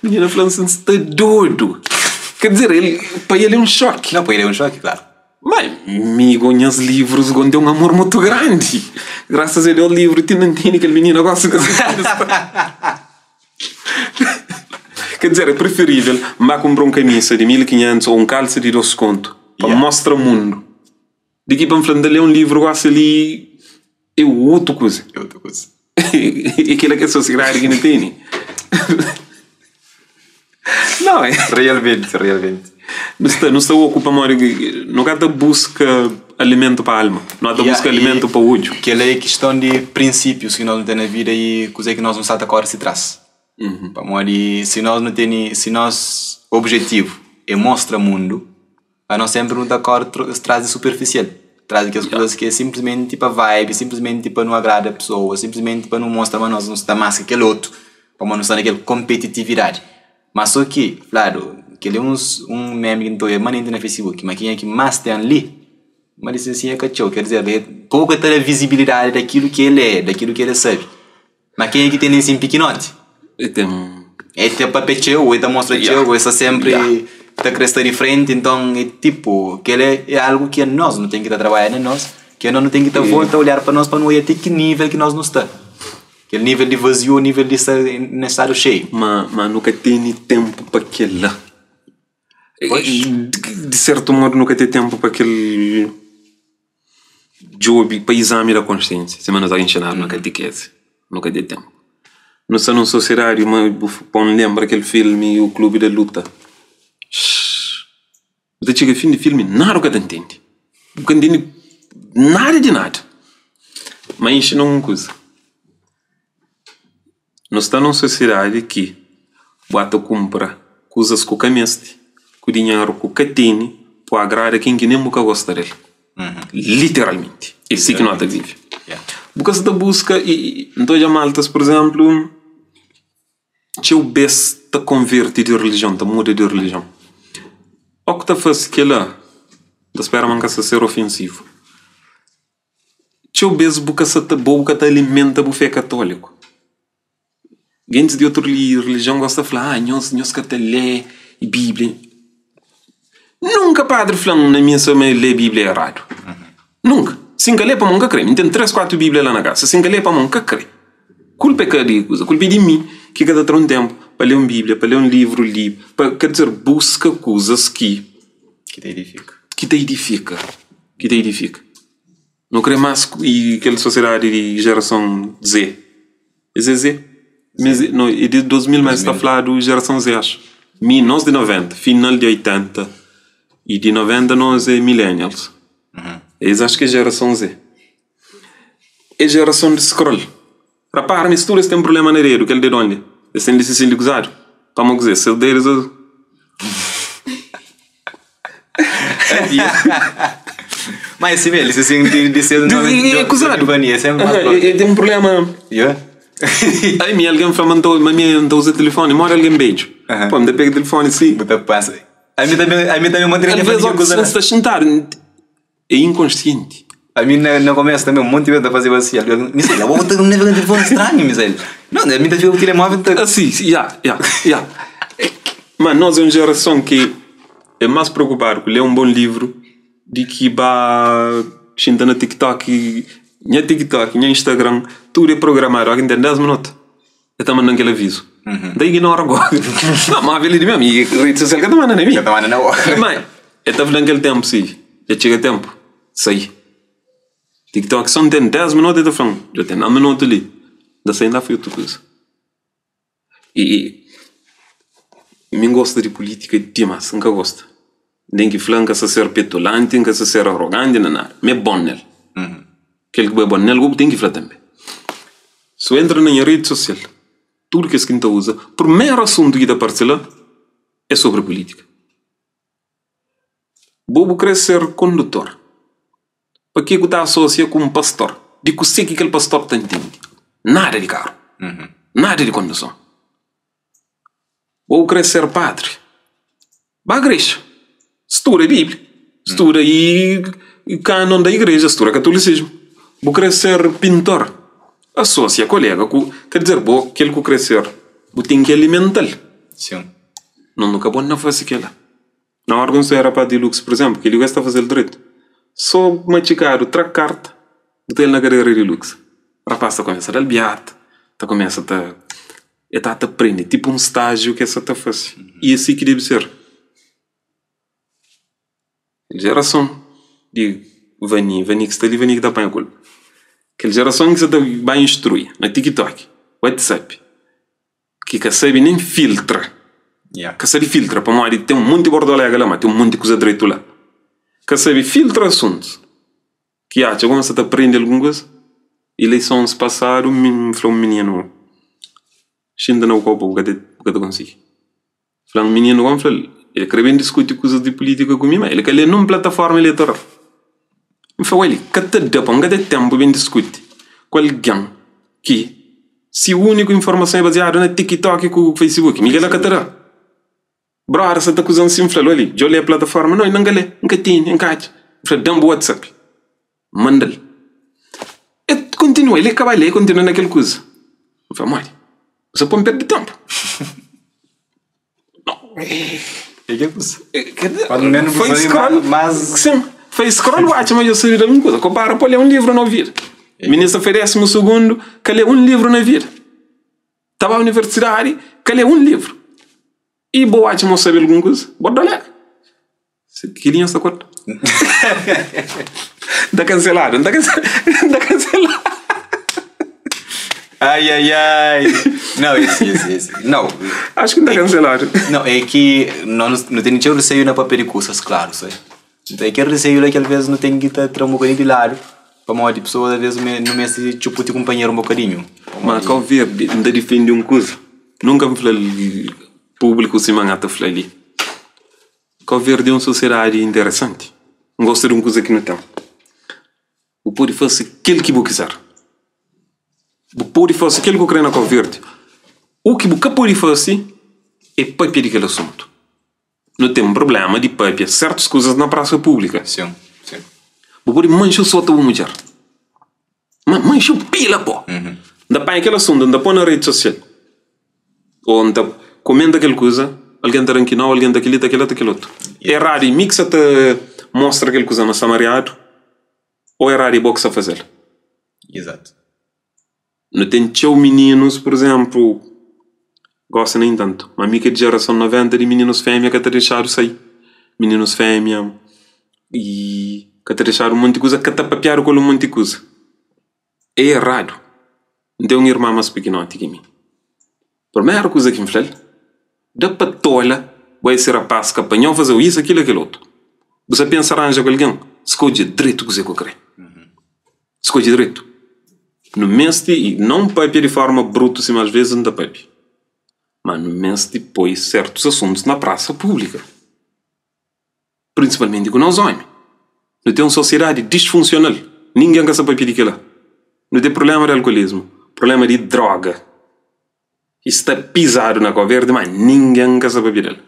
Minina fla-m si N sta dodu. Ker dizer, el, pa el é un xoki. Não, pa el é un xoki, klaru. Ma mi go nhas livrus go N ten un amor mutu grandi. Grasas a Deus livru ti N ntende kel minina gosta di Ker dizer, é preferível N ba kunpra un kamisa di 1500 ô un kalsa di dos kontu pa N mostra mundu di ki pa N fla N ta lé un livru gosi li é otu kuza. É otu kuza. E kila ki é sosiedadi ki nu tene. Não é? Realmente, realmente. Nu sta, nu sta oku pamodi ki nu ka ta buska alimentu pa alma, nu ta buska alimentu pa odju. Kel-la é kiston di prinsípius ki nos nu ten na vida i kuzê ki nos nu sta ta kóre si tras. Pamodi si nos nu tene, si nos objetivu é mostra mundu, Anos sénpri nu ta kóre tras di superfisial, tras di kes kuzas ki é sinplismenti pa vibe, sinplismenti pa nu agrada pesoas, sinplismenti pa nu mostra ma nos nu sta más ki kel otu, pamodi nu sta na kel konpetitividadi. Má sô ki, fladu, kel-li é un meme ki N ta odja manenti na Facebook, ma kenha ki más ten li, ma lisensia ka txeu, ker dizer, poku el ta da vizibilidadi di akilu ki el é, di akilu ki el sabe. Ma kenha ki tene sin pikinoti? E ten. E ta papia txeu, e ta mostra txeu, e sta senpri ta kre sta di frenti, nton e tipo, kel é algu ki anos nu ten ki ta trabadja na nos, ki anos nu ten ki ta volta olhar pa nos pa nu odja ti ki nivel ki nos nu sta. Kel nivel di vaziu o nivel di sta na stadu xeiu. Ma ma nu ka tene tenpu pa kel-la. Di sertu modu nu ka ten tenpu pa kel. Djobe pa izami da konsiensia, sima nos ta inxinadu na katikezi, nu ka ten tenpu. Nu sta nun sosiedadi ma bu pon lenbra kel filmi O Clube da Luta. Bu ta txiga fin di filmi nada bu ka ta ntende, bu ka ntende nada di nada. Ma inxina un kuza, nu sta nun sosiedadi ki bu ata kunpra kuzas ku ka meste. Ku dinheru ku ka tene pa agrada ken ki nen bu ka gosta del. Literalmenti. É si ki no ta vive. Bu ka sa ta buska i N ta odja maltas, pur izénplu, txeu bês ta konverte di rilijion, ta muda di rilijion. Óki ku ta fase kel-la, N ta spera ma N ka sta ser ofensivu. Txeu bês bu ka sa ta, bo bu ka ta alimenta bu fé katóliku. Gentis di otu relijion gosta di fla, ah, nhos, nhos ka ta lé Bíblia. Nunka padri fla-m na misa ma lé Bíblia é eradu. Nunka. Si N ka lé pamodi N ka krê. Mi ten três, kuatu Bíblia la na kasa. Si N ka lé pamodi N ka krê. Kulpa é ka di kuza, kulpa é di mi ki ka ta tra un ténpu pa lé un Bíblia, pa lé un livru li, pa, ker dizer, buska kuzas ki. Ki ta idifika. Ki ta idifika. Ki ta idifika. Nu krê más i kel sosiedadi di jerason Z. É ZZ? Z. No, é di 2000, mas sta fladu jerason Z, acho. Mi, nos di 90, final di 80 i di 90 nos é millennials. Es acho ki é jerason Z. É jerason di scroll. Rapara, ma es tudu es ten problema na dedu, kel dedon li. Es ten li si gozadu. Pamodi kuzê? Ses dedus. Mas é assim mesmo, assim de ser É gozadu. É tem um problema. Yeah. Aí mi alguém fala, mas mi não usa telefone, mora alguém beijo. Pô, me pega telefone sim. Bota passa. A mim também, a mim também uma Às vezes, ó, se está sentado, é inconsciente. A mim na começo também um monte de vezes fazia assim, Misael, eu vou ter um telefone estranho, Misael. Não, a mim tá o telemóvel tá Assim, já, já, já. Mas nós é uma geração que é mais preocupado com ler um bom livro de que ba xinta na TikTok, nha TikTok, nha Instagram, tudo é programado. Alguém tem 10 minutos. Eu tá mandando aquele aviso. Daí ignora agora. Não, mas ele de mesmo, e rede social que tá mandando em mim. Tá mandando na hora. Mas, eu tá falando aquele tempo, sim. Já chega tempo. Sai. TikTok só não tem 10 minutos, eu tô falando. Já tem 9 minutos ali. Da sair ainda foi outra coisa. E, e mim gosta de política demais, nunca gosta. Nem que fala, nunca se ser petulante, nunca se ser arrogante, não nada. Me é bom nele. Aquele que é bom nele, tem que falar também. Se eu entro na minha rede social, tudo que esse quinta usa, primeiro assunto que aparece lá é sobre política. Bobo quer ser condutor. Para que que associa com um pastor? De que sei que aquele pastor tá entende? Nada de carro. Nada de condução. Bobo quer ser padre. Vá à igreja. Estuda a Bíblia. Estuda e cânon da igreja. Estuda catolicismo. Vou querer ser pintor. Associa colega. Com, quer dizer, bo, aquele que crescer, bo tem que alimentá-lo. Sim. Não nunca bom não fazer aquilo. Na hora que era para Deluxe, por exemplo, que ele gosta de fazer direito. Só machucado, tra carta, botei ele na cadeira de Deluxe. O rapaz tá começa a dar beato, tá começa a tá, ele tá a aprender, tipo um estágio que essa tá fazendo. E é assim que deve ser. Geração de Vani, Vani que está ali, Vani que tá apanha culpa. Aquela geração que você tá, vai instruir na TikTok, WhatsApp, que que sabe nem filtra. Yeah. Que sabe filtra, para morrer tem um monte de bordolega lá, mas tem um monte de coisa direito lá. Que sabe filtra assuntos. Que acha, como você tá aprendendo alguma coisa? Eleições passaram, me falou um menino, xinda no copo, o que te consegui. Falou um menino, como falou, ele quer bem discutir coisas de política comigo, mas ele quer ler numa plataforma eleitoral. Me falou, ele, que te dá, não tem tempo bem discutir com alguém que se a única informação é baseada na TikTok e com o Facebook, Miguel Catará. Brother, você tá acusando assim, falou ali, eu leio a plataforma, não, não lê, nunca tem, nunca acha. Falei, dá um WhatsApp. Manda-lhe. Ele continua, ele acaba ali, continua naquele coisa. Eu falei, mãe, você pode perder tempo. Não. É que é coisa. Quer dizer, Quando menos foi você scroll, mas Sim, foi scroll watch, mas eu sabia de alguma coisa. Compara para ler um livro na vida. Ministro foi décimo segundo, que lê um livro na vida. Estava na universidade, que lê um livro. E boa, não sabe alguma coisa, bota olhar. Que linha está corta? Tá cancelado, tá cancelado. Tá cancelado. Ai, ai, ai. Não, esse, esse, esse. Não. Acho que não tá cancelado. Não, é que não, não tem nenhum receio na papel de coisas, claro, sabe? Então é que receio lá que às vezes não tem que estar um bocadinho de lado. Para uma de pessoa, às vezes, não me se tipo de companheiro um bocadinho. Mas qual verde, não defende um coisa. Nunca me falei público se mangata falei ali. Cabo Verde é un sosiedadi interesanti. N gosta di un kuza ki nu ten. Bu pode fase kel ki bu kizer. Bu pode fase kel ki bu kre na Cabo Verde. U ki bu ka pode fase é papia di kel asuntu. Nu ten prublema di papia sertus kuzas na prasa públika. Sim, sim. Bu pode manxa sota bu mudjer. Ma manxa pila po. N ta panha kel asuntu, N ta po na redi sosial. Ô N ta komenta kel kuza, algen ta da-m ki nau, algen ta kel-li, ta kel-la, ta kel otu. Eradu é mi ki sa ta mostra kel kuza ma sta mariadu ô eradu é bo ki sa faze-l? Izatu. Nu ten txeu mininus, pur izénplu, gosi nen tantu, ma mi ki é di jerason 90 di mininus fémia ka ta dexadu sai. Mininus fémia i ka ta dexadu un monti kuza, ka ta papiadu ku el un monti kuza. É eradu. N ten un irman más pikinoti ki mi. Primeru kuza ki N fla-l, da pa tola bo ese rapaz ka panha-u faze-u isu, akilu, akel otu. Bu sa pensa ranja ku algen? Skodje dretu kuzê ku kre. Skodje dretu. Nu meste, i non papia di forma brutu sima as vezis N ta papia, ma nu meste poi sertus asuntus na prasa públika, prinsipalmenti ku nos omi. Nu ten un sosiedadi disfunsional, ningen ka sa papia di kila. Nu ten prublema di alkulismu, prublema di droga, i sta pizadu na Kau Verdi, ma ningen ka sa papia del.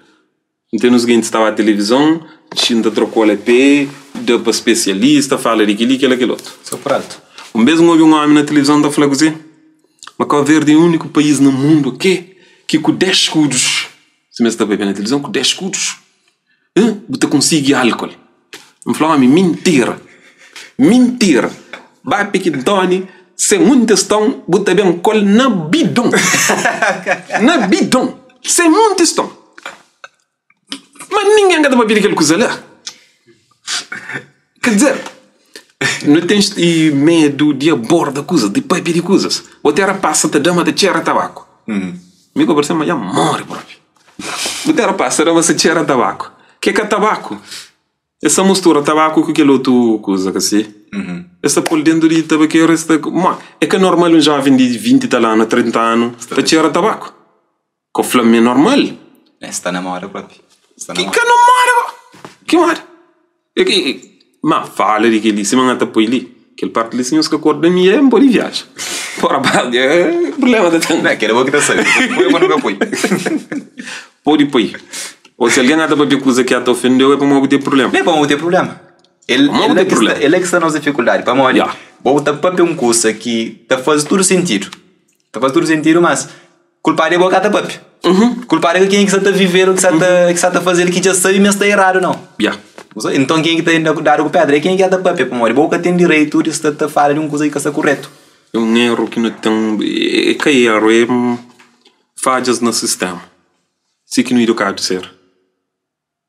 N ten uns gentis ta ba tilivizon, xinta trokola pe, da pa spesialista, fala di kili, kila, kel otu. So prato. Un bes N obi un omi na tilivizon ta fla kuze? Ma Kau Verdi é uniku país na mundu ke ki ku 10 skudus, sima es ta papia na tilivizon, ku 10 skudus, bu ta konsigi álkol. N fla omi, mintira! Mintira! Ba Pikintoni, sen un tiston, bu ta ben kol na bidon! Na bidon! Sen un tiston! Ma ningen ka ta papia di kel kuza la. Ker dizer, nu ten medu di aborda kuzas, di papia di kuzas. Bo tera pasa ta da ma ta txera tabaku. Mi ku parse ma dja more propi. Bu tera pasa ta da ma sa txera tabaku. Ke ka tabaku? Es ta mustura tabaku ku kel otu kuza ka si. Es ta pol dentu di tabakeru es ta ma é ka normal un joven di 20 tal anu, 30 anu ta txera tabaku. Ko fla-m ma é normal. É, sta na moda propi. Sta na Ki moda. ka na moda go? Ki moda? É ki ma fala di kel-li sima N ta poi li, kel parti li si nhos ka korda mi é N pode viaja. Fora parti é prubléma ta ten. Não, kel é bo ki ta sabe. Poi ou nunka poi. Pode poi. Ô si algen ata papia kuza ki ata ofende-u é pamodi bu ten prubléma. Não é pamodi bu ten prubléma. El, Pamodi el bu é ten ki sta, prubléma. el é ki sta nos difikuldadi. Pamodi Ya. bo ta papia un kusa ki ta faze tudu sentidu. Ta faze tudu sentidu, mas kulpadu é bo ka ta papia. Kulpadu é ka kenha ki sa ta viver ou ki sa ta, ki sa ta fazel ki dja sabe ma sta eradu nau. Ya. Enton kenha ki ta inda dadu ku pedra é kenha ki ka ta papia, pamodi bo ka ten direitu di sta ta fala di un kuza ki ka sta kuretu. É un eru ki nu ten, é ka eru, é fadjas na sistema. Si ki nu idukadu ser.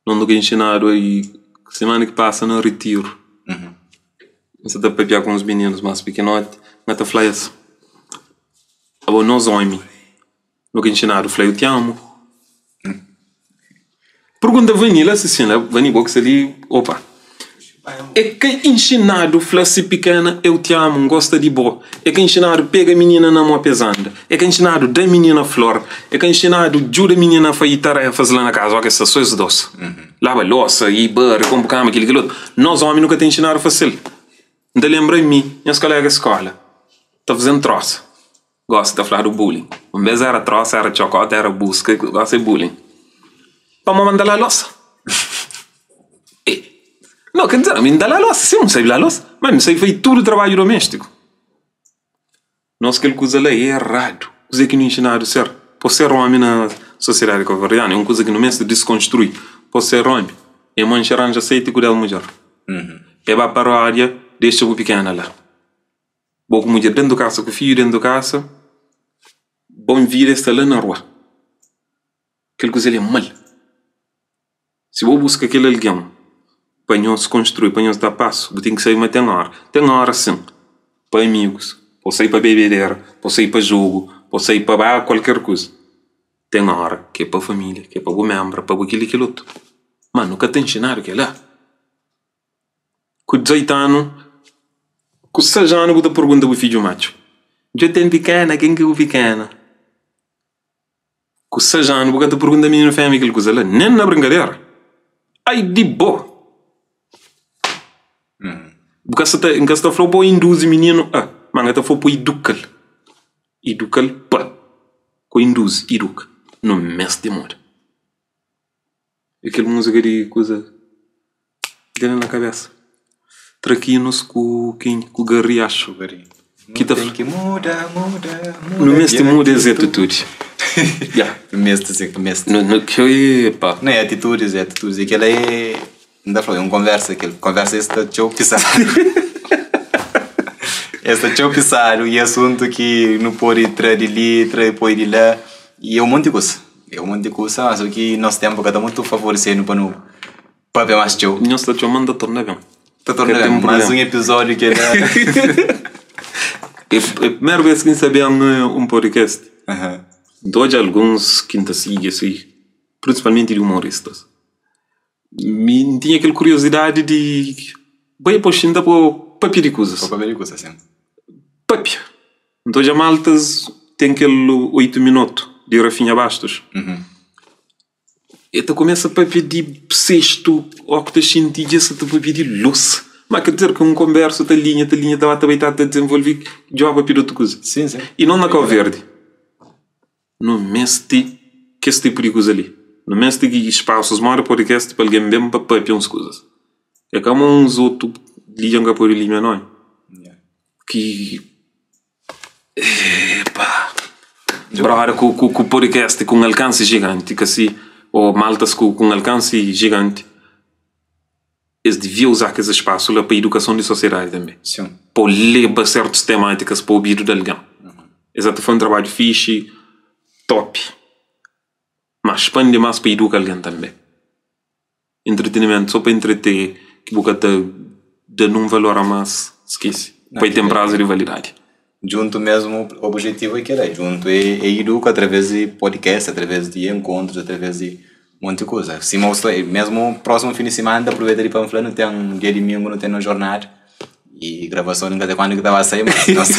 Nos nu ka inxinadu ai simana ki pasa na ritiru. N sa ta papia ku uns mininus más pikinoti, N ta fla es, abo nos omi nu ka inxinadu fla eu te amo. Pergunta Vani la si sin la, Vani bo ki sta li, opa. É ka inxinadu fla si pikena eu te amo, N gosta di bo. É ka inxinadu pega minina na mo pes anda. É ka inxinadu da minina flor. É ka inxinadu djuda minina fai tarefas la na kaza, oki sta so es dos. Laba losa i bari, konpu kama, kili kil otu. Nos omi nu ka ta inxinadu fasil. N ta lenbra mi, nhas kolega di skola ta faze-m trosa. Gosi ta fladu bullying. Un bes era trosa, era txokota, era buska, gosi é bullying. Pamodi ma N ta laba losa? E, no, ker dizer, ami N ta laba losa, sin, N sabe laba losa, ma mi sabe faze tudu trabadju doméstiku. Nos kel kuza la é eradu. Kuze ki nu inxinadu ser? Pa ser omi na sosiedadi kabuverdianu é un kuza ki nu meste diskonstrui. Pa ser omi é manxe ranja aseiti ku 10 mudjer. É ba paródia, dexa bu pikena la. Bo ku mudjer dentu kasa, ku fidju dentu kasa, bon vida sta la na rua. Kel kuza li é mal. Si bo buska kel algen pa nhos konstrui, pa nhos da pasu, bu ten ki sabe ma ten ora. Ten ora sin, pa amigus, pa sai pa bebedera, pa sai pa jogu, pa sai pa ba kualker kuza. Ten ora ki é pa familia, ki é pa bu menbra, pa bu kel i kel otu. Ma nu ka ta inxinadu kela. Ku 18 anu, ku 6 anu bu ta pergunta bu fidju matxu, Dja ten pikena? Ken ki bu pikena? Ku 6 anu bu ka ta pergunta mininu femia kel kuza la, nen na brinkadera. Ai di bo! Bu ka sta ta, N ka sta fla-u pa bu induzi mininu a, ma N ka ta fla-u pa bu iduka-l. Iduka-l pa, ka induzi, iduka. Nu meste muda. É kel múzika di kuza ki ten na kabésa. Trakinos ku kenha? Ku Garry axu. Ki ta Tem ki muda, muda, muda. Nu meste muda es atitudi. Ya. Nu meste sim, nu meste. Nu, nu, epa. Não, é atitudes, é atitudes. E aquela é. Não dá pra é uma conversa, aquele conversa está tchau pisado. Está tchau pisado e assunto que não pode trazer de ali, trazer depois de lá. E é um monte de coisa. É um monte de coisa, mas o que nosso tempo que está muito favorecendo para não papel mais tchau. Nós está chamando a tornar bem. Tá tornando mais um episódio que era. É a primeira vez que sabia um podcast. Então, de alguns que ainda seguem, assim, principalmente de humoristas. Me tinha aquela curiosidade de. Bem, poxa, ainda para pedir coisas. Para pedir coisas, assim. Papia. Então, já maltas tem aquele 8 minutos de Rafinha Bastos. Então começa a pedir sexto, ou que te sentido, essa te pedir luz. Mas quer dizer que um conversa, tá linha, tá linha, tá tá tá desenvolver, joga pedir outra coisa. Sim, sim. E não na Cabo Verde. No meste que esse tipo de coisa ali. No meste que espaços, mora podcast para alguém bem para papia uns coisas. É como uns outros ligam que por ali, não é? Yeah. Que. Epa! Brother, com, com, com podcast com alcance gigante, que assim, ou maltas com, com alcance gigante, eles deviam usar aquele espaço lá para a educação da sociedade também. Sim. Para ler certas temáticas para o ouvido de alguém. Exato, foi um trabalho fixe, top. Mas expande mais para educar alguém também. Entretenimento, só para entreter, que boca te dando um valor a mais, esquece. Vai ter prazo de validade. Junto mesmo, o objetivo é que é junto é, é educa através de podcast, através de encontros, através de um monte de coisa. Se mostra, mesmo próximo fim de semana, aproveita de panfleto, não tem um dia de domingo, não tem uma jornada. E gravação nunca tem quando que estava a sair, mas nós,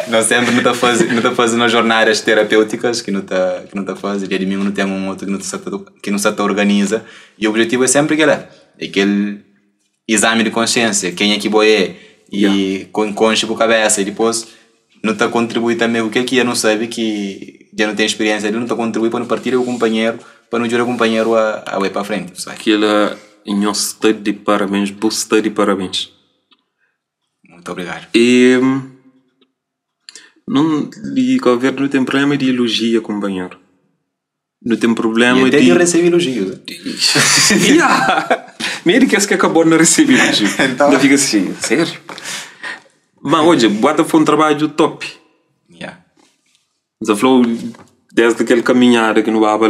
nós sempre não está fazendo, não tá fazendo jornadas terapêuticas que não está que não tá fazendo. Dia de domingo não tem um outro que não está que não está organiza. E o objetivo é sempre aquele, é aquele exame de consciência, quem é que boé e yeah. com conche por cabeça e depois não está contribui também o que é que já não sabe que já não tem experiência, ele não está contribui para não partir o companheiro, para não ajudar o companheiro a a ir para frente, sabe? Aquela nós está de parabéns, você está de parabéns. Muito obrigado. E não, e Cabo Verde não tem problema de elogio, companheiro. Não tem problema e até de... de receber elogios. Yeah. Meio que esse que acabou de não receber elogio. Então- Então fica assim, sério? Mas hoje, bota foi um trabalho top. Yeah. Você falou desde aquele caminhada que no Baba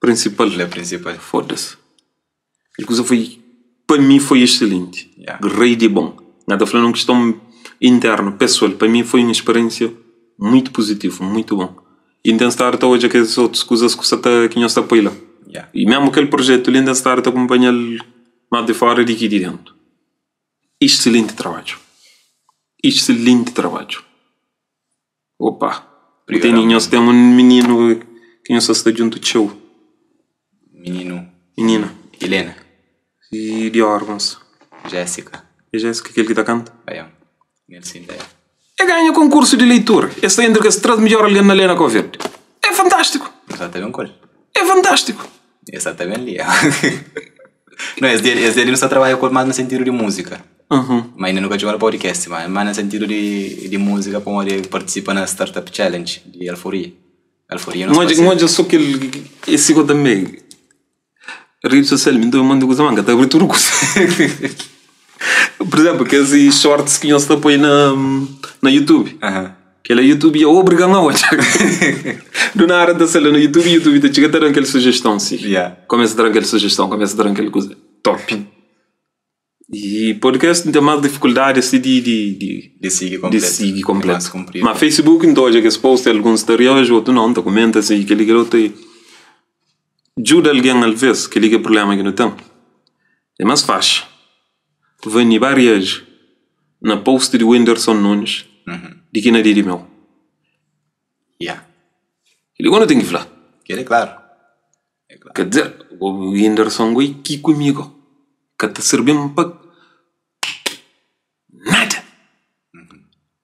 principal. Ele é principal. Foda-se. Aquela coisa foi, para mim foi excelente. Yeah. Rei de bom. Nada falando uma questão interna, pessoal. Para mim foi uma experiência muito positiva, muito bom. E então estar até hoje aquelas outras coisas que você está que nós está apoiando. Yeah. E mesmo aquele projeto ainda está a acompanhar mais de fora do que de dentro. Excelente trabalho. Excelente trabalho. Opa. Obrigado. Tem, nós temos um menino que nós está junto teu. Menino. Menina. Helena. E de órgãos. Jéssica. É Jéssica aquele que está canta. Aí, ó. Nelson ideia. E ganha concurso de leitura. Esse entre as três melhores ali na Lena Coverde. É fantástico. Essa tá bem cor. É fantástico. Essa tá bem ali. Não, esse dele, esse dele não só trabalha com mais no sentido de música. Uhum. Mas ainda nunca chegou no podcast, mas mais no sentido de, de música, como ele participa na Startup Challenge de Alforia. Alforia não Onde, onde eu sou que ele. Esse eu também. Rede social, me deu uma coisa manga, tá abrindo tudo coisa. Por exemplo, que esses shorts que nós põe na, na YouTube. Aham. Que ele é YouTube é obrigado a olhar. Do nada tá saindo no YouTube, YouTube tá chegando a dar aquela sugestão, sim. Yeah. Começa a dar aquela sugestão, começa a dar aquela coisa. Top. E podcast tem mais dificuldade assim de, de, de, De seguir de completo. seguir É completo. mais comprido. Mas Facebook então hoje que se posta alguns stories, outro não, tá comenta assim, que liga outro e ajuda alguém às vezes que liga problema que não tem. É mais fácil. Vem várias na post de Whindersson Nunes de que na de meu. Yeah. Ele quando tem que falar. Que é claro. É claro. Quer dizer, O Whindersson goi ki ku mi go ka ta sirbi-m pa nada.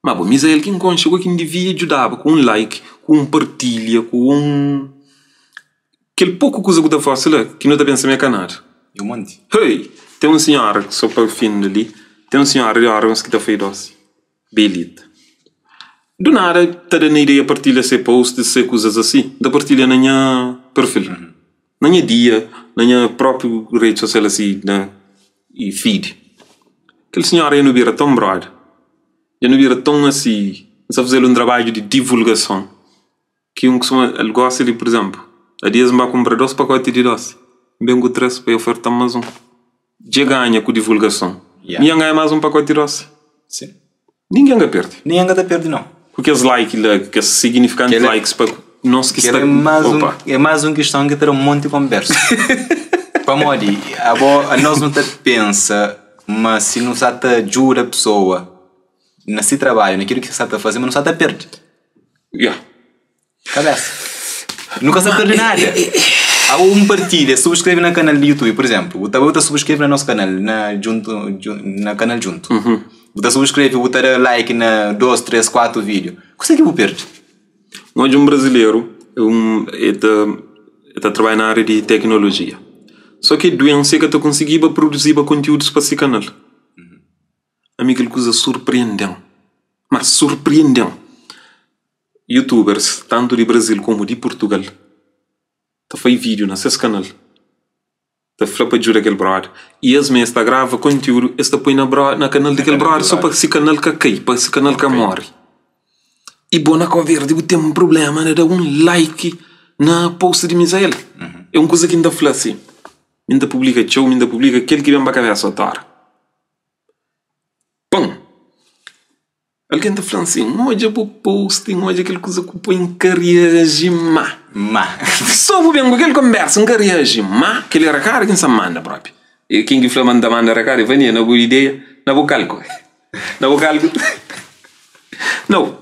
Ma bo Misael ki N konxe go ki N divia djudaba ku un like, ku un partilha, ku un kel poku kuza ku ta fase la ki nu ta pensa ma é ka nada. É un monti. Hei! Ten un sinhora, so pa fin di li, ten un sinhora di órgãus ki ta fai dosi. Belita. Do nada ta da na ideia partilha se post, se kuzas asi, nta partilha na nha perfil, na nha dia, na nha propriu redi sosial asi na i feed. Kel sinhora dja nu bira ton broda, dja nu bira ton asi, N sta fazel un trabadju di divulgason ki un kustuma, el gosta di, pur izemplu, a dias N ba kunpra dos pakoti di dosi, N ben ku tres pa e oferta-m mas un. Dje ganha ku divulgason. Yeah. Mi ganha más un pakoti di dosi. Sim. Ningen ka perde. Ningen ka ta perde não. Ku kes like la, kes signifikanti Kel- likes pa nos ki Kel sta. é mais um, Opa. é mais um questão que terá um monte de conversa. Pamodi, abo, a nós não ta pensa, mas se não sa ta ajuda a pessoa na se trabalho, naquilo que sa ta fazer, mas não sa ta perde. Yeah. Cabeça. Nunca sa perde nada. Há um partilha, subscreve na canal de YouTube, por exemplo. O Tabu ta subscreve na nosso canal, na junto, na canal junto. O ta subscreve, o ta dá like na 2, 3, 4 vídeo. Como é que eu perde? Nós um brasileiro, um, ele tá, ele tá trabalhando na área de tecnologia. Só que doença que tá conseguindo produzir conteúdos para esse canal. A mim aquela coisa surpreendeu. Mas surpreendeu. Youtubers, tanto de Brasil como de Portugal, tá faz vídeo na seus canal. Tá fala para ajudar aquele brother. E eles mesmo tá grava conteúdo, eles tá põe na, bro, na canal daquele canal brother do só para brother. esse canal que cai, para esse canal que morre. E bom na Cabo Verde, tem um problema, né? Dá um like na post de Misael. É uma coisa que ainda fala assim. Ainda publica show, ainda publica aquele que vem para a cabeça outra. Pum! Alguém tá falando assim, olha o post, olha aquela coisa que põe em reage má. Má. Só vou bem com aquele conversa, não reage má, que ele era cara quem se manda próprio. E quem que fala manda manda recado, vem na boa ideia, na boa cálculo. Na boa cálculo. Não,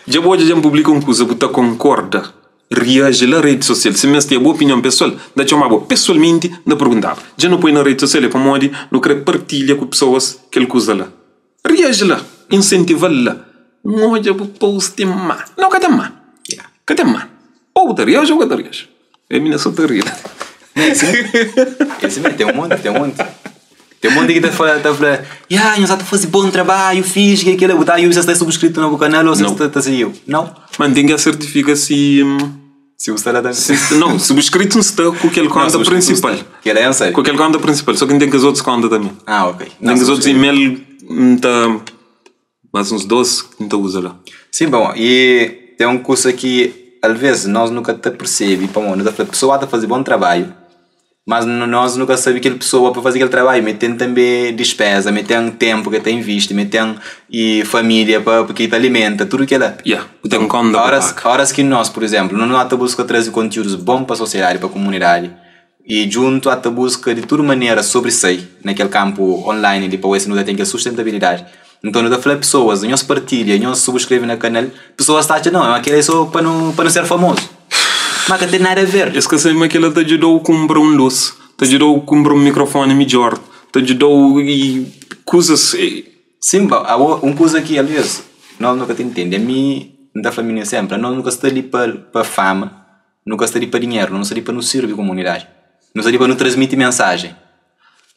já vou já publica uma coisa, você concorda, reage na rede social. Se mesmo tem a boa opinião pessoal, dá chamar boa pessoalmente, dá perguntar. Já não põe na rede social, é para modo, não quer partilha com pessoas que ele usa lá. Reage lá, incentiva lá. Não olha o post má. Não, cadê má? Yeah. Cadê má? Ou te reage ou te reage. É minha só te ri. Esse mesmo, tem um monte, tem um monte. Tem um monte que tá falando, tá falando, yeah, nós tá fazendo bom trabalho, fiz, que aquilo, botar, e você está subscrito no canal ou você Não. está tá seguiu? Não. Mas tem que certifica se. Se você está lá também. se não, subscrito não está com aquele Não, conta subscrito principal. está. Que ela é sério. Com aquele conta principal. Só que tem que as outras contas também. Ah, ok. Tem que os outros e-mail. Tá, mais uns 12 que não usa lá. Sim, bom, e tem um curso aqui, às vezes nós nunca te percebe, pá, mano, a pessoa está a fazer bom trabalho, mas nós nunca sabemos que aquela pessoa para fazer aquele trabalho, me tem também despesa, me tem tempo que tem visto, me tem e família para porque te alimenta, tudo que ela. Yeah, tem conta para Horas, pagar. horas que nós, por exemplo, não ata busca trazer conteúdos bons para a sociedade, para a comunidade, e junto ata busca de toda maneira sobressair naquele campo online ali para ver se não tem aquela sustentabilidade. Então, não dá falar pessoas, não se partilha, não se subscreve no canal, pessoas estão achando, não, aquele é só para não ser famoso. Mas que tem nada a ver. Esqueci-me que ela te ajudou a comprar um luz, te ajudou a comprar um microfone melhor, te ajudou e coisas. Sim, bom, há uma coisa que às vezes nós nunca te entendemos. A mim, não da família sempre, nós nunca está ali para fama, nunca está ali para dinheiro, não está ali para nos servir a comunidade, não está ali para nos transmitir mensagem.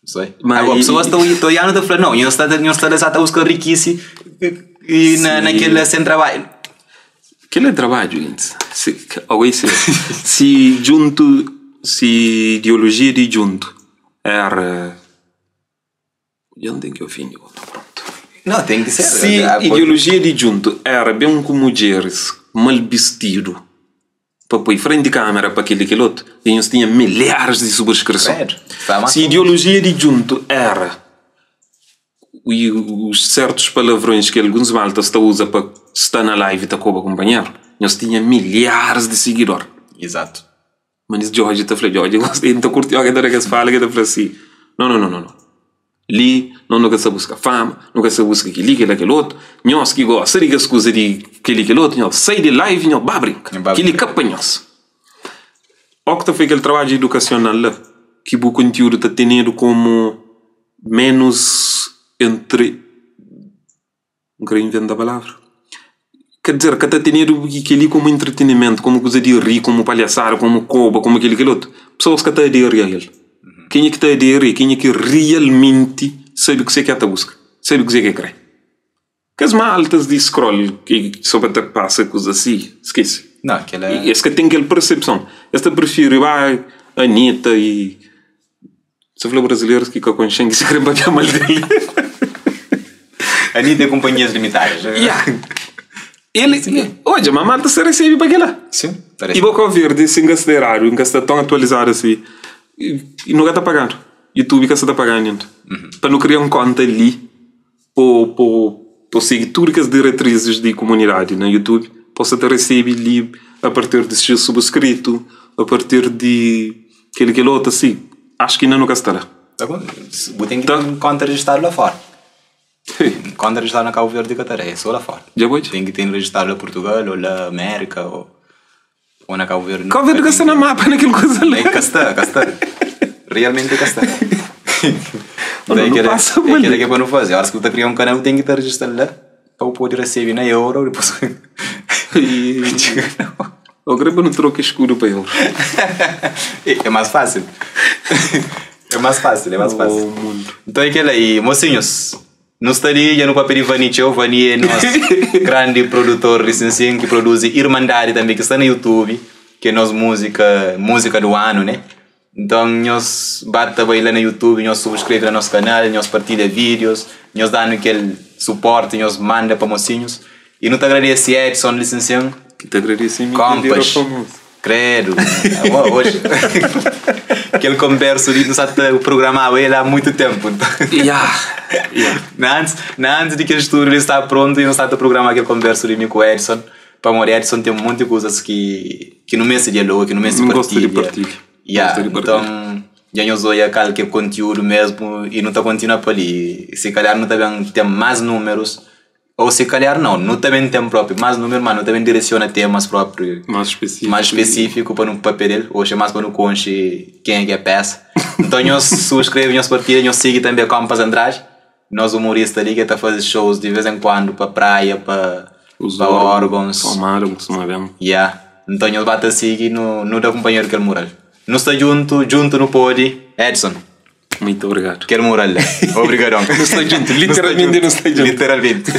Não sei. Mas Agora, e- pessoas estão estão já não estão falando, não, não está não está a buscar riqueza e na, Sim. naquele sem trabalho. Aquele é trabalho, gente. Se, alguém se, se junto, se ideologia de junto era. Eu não tenho que ouvir, pronto. Não, tem que ser. Se Ah, pode- ideologia de junto era bem com mulheres mal vestido para pôr em frente de câmera para aquele e aquele outro, e eles tinham milhares de subscrições. Credo, está mais Se ideologia de junto era e os certos palavrões que alguns maltas tá usa para estar na live e tá com o companheiro, nós tinha milhares de seguidores. Exato. Mas Jorge tá falando, Jorge, ele tá curtindo, que que fala, que tá falando assim. Não, não, não, não, não. Li, não nunca se busca fama, nunca se busca aquele, aquele, aquele outro. Nós que gosta de as coisas de aquele, aquele outro, nós sai de live, nós ba brinca. Ba Aquele brinca. capa nós. Octa foi aquele trabalho educacional lá. ki bu konteúdu ta tenedu komu menus entre N kre inventa palavra. Ker dizer, ka ta tenedu kel-li komu entretenimentu, komu kuza di ri, komu palhasada, komu koba, komu kel-li kel otu. Pesoas ka ta aderi a el. Kenha ki ta aderi é kenha ki rialmenti sabe kuzê ki el ta buska, sabe kuzê ki el kre. Kes maltas di scroll ki so pa ta pasa kuza si, skese. Não, kel Es ka ten kel persepson. Es ta prifiri ba Anitta y Sa fla brasileiros ki ka konxen ki sa kre papia mal del. Anitta e companhias limitadas. Yeah. Ele, odja, ma malta sa recebe pa kila. Sim, ta recebe. E bo Cabo Verde, si nka sta eradu, nka sta tão atualizadu asi, e no ka ta pagadu. YouTube ka sa ta paganu inda. Pa nu kria un konta li, po po po sigi tudu kes diretrizes di kumunidadi na YouTube, po sa ta recebe li a partir di X subscrito, a partir di Kel kel otu si, acho ki inda nu ka sta la. Ta bon, bu ten ki ten konta rejistadu la fora. Konta rejistadu na Kabu Verdi ka ta da, é so la fora. Dja bo dja? Ten ki ten rejistadu la Purtugal ou la Amérika ou na Kabu Verdi. Kabu Verdi ka sta na mapa na kel kuza la. É ka sta, ka sta. Realmenti ka sta. Nu pasa pa li. É kela ki é pa nu faze. Oras ki bu ta kria un kanal bu ten ki ta rejistal la pa bu pode resebe na euro dipôs. Eu kre pa nu troka escudo pa euro. É mais fácil. É mais fácil, é mais fácil. Oh, mundo. Então é kela aí, mocinhos. Nu sta li dja nu papia di Vani txeu. Vani é nos grandi produtor di Sinsin ki produzi Irmandadi tanbe ki sta na YouTube, ki é nos múzika, múzika do anu, né? Nton nhos ba ta bai la na YouTube, nhos subskreve na nos kanal, nhos partilha vídeos, nhos da-nu kel suporti, nhos manda pa mosinhus. I nu ta agradese Edson Lisinsin. Ki ta agradese mi ki bira famozu. Kredu, oji kel konbersu li nu sa ta programaba el a muitu tenpu. Ya, ya. Na antis, na antis di kel stúdiu li sta prontu nu sta ta programa kel konbersu li mi ku Edson. Pamodi Edson ten monti kuzas ki ki nu meste dialoga, ki nu meste N gosta di partilha. partilha. Ya, Gosta di partilha. nton dja nhos odja kal ki é kontiúdu mesmu i nu ta kontinua pa li. Si kalhar nu ta ben ten más númerus ou si kalhar nau, nu ta ben ten propi más númeru, má nu ta ben diresiona temas propi Más spesífiku. más spesífiku pa nu papia del. Oxi é más pa nu konxe kenha ki é pesa. Nton nhos subskreve, nhos partilha, nhos sigi tanbe Kompas Andrade. Nos humorista li ke ta faze shows di vez en kuandu pa praia, pa pa órgons. Palmada, bu kustuma ben. Ya. Nton nhos ba ta sigi nu nu da kunpanheru kel mural. Nu sta djuntu, djuntu nu pode. Edson. Muito obrigadu. Kel mural la. Obrigadon. Nu sta djuntu, literalmenti nu sta djuntu. Literalmenti.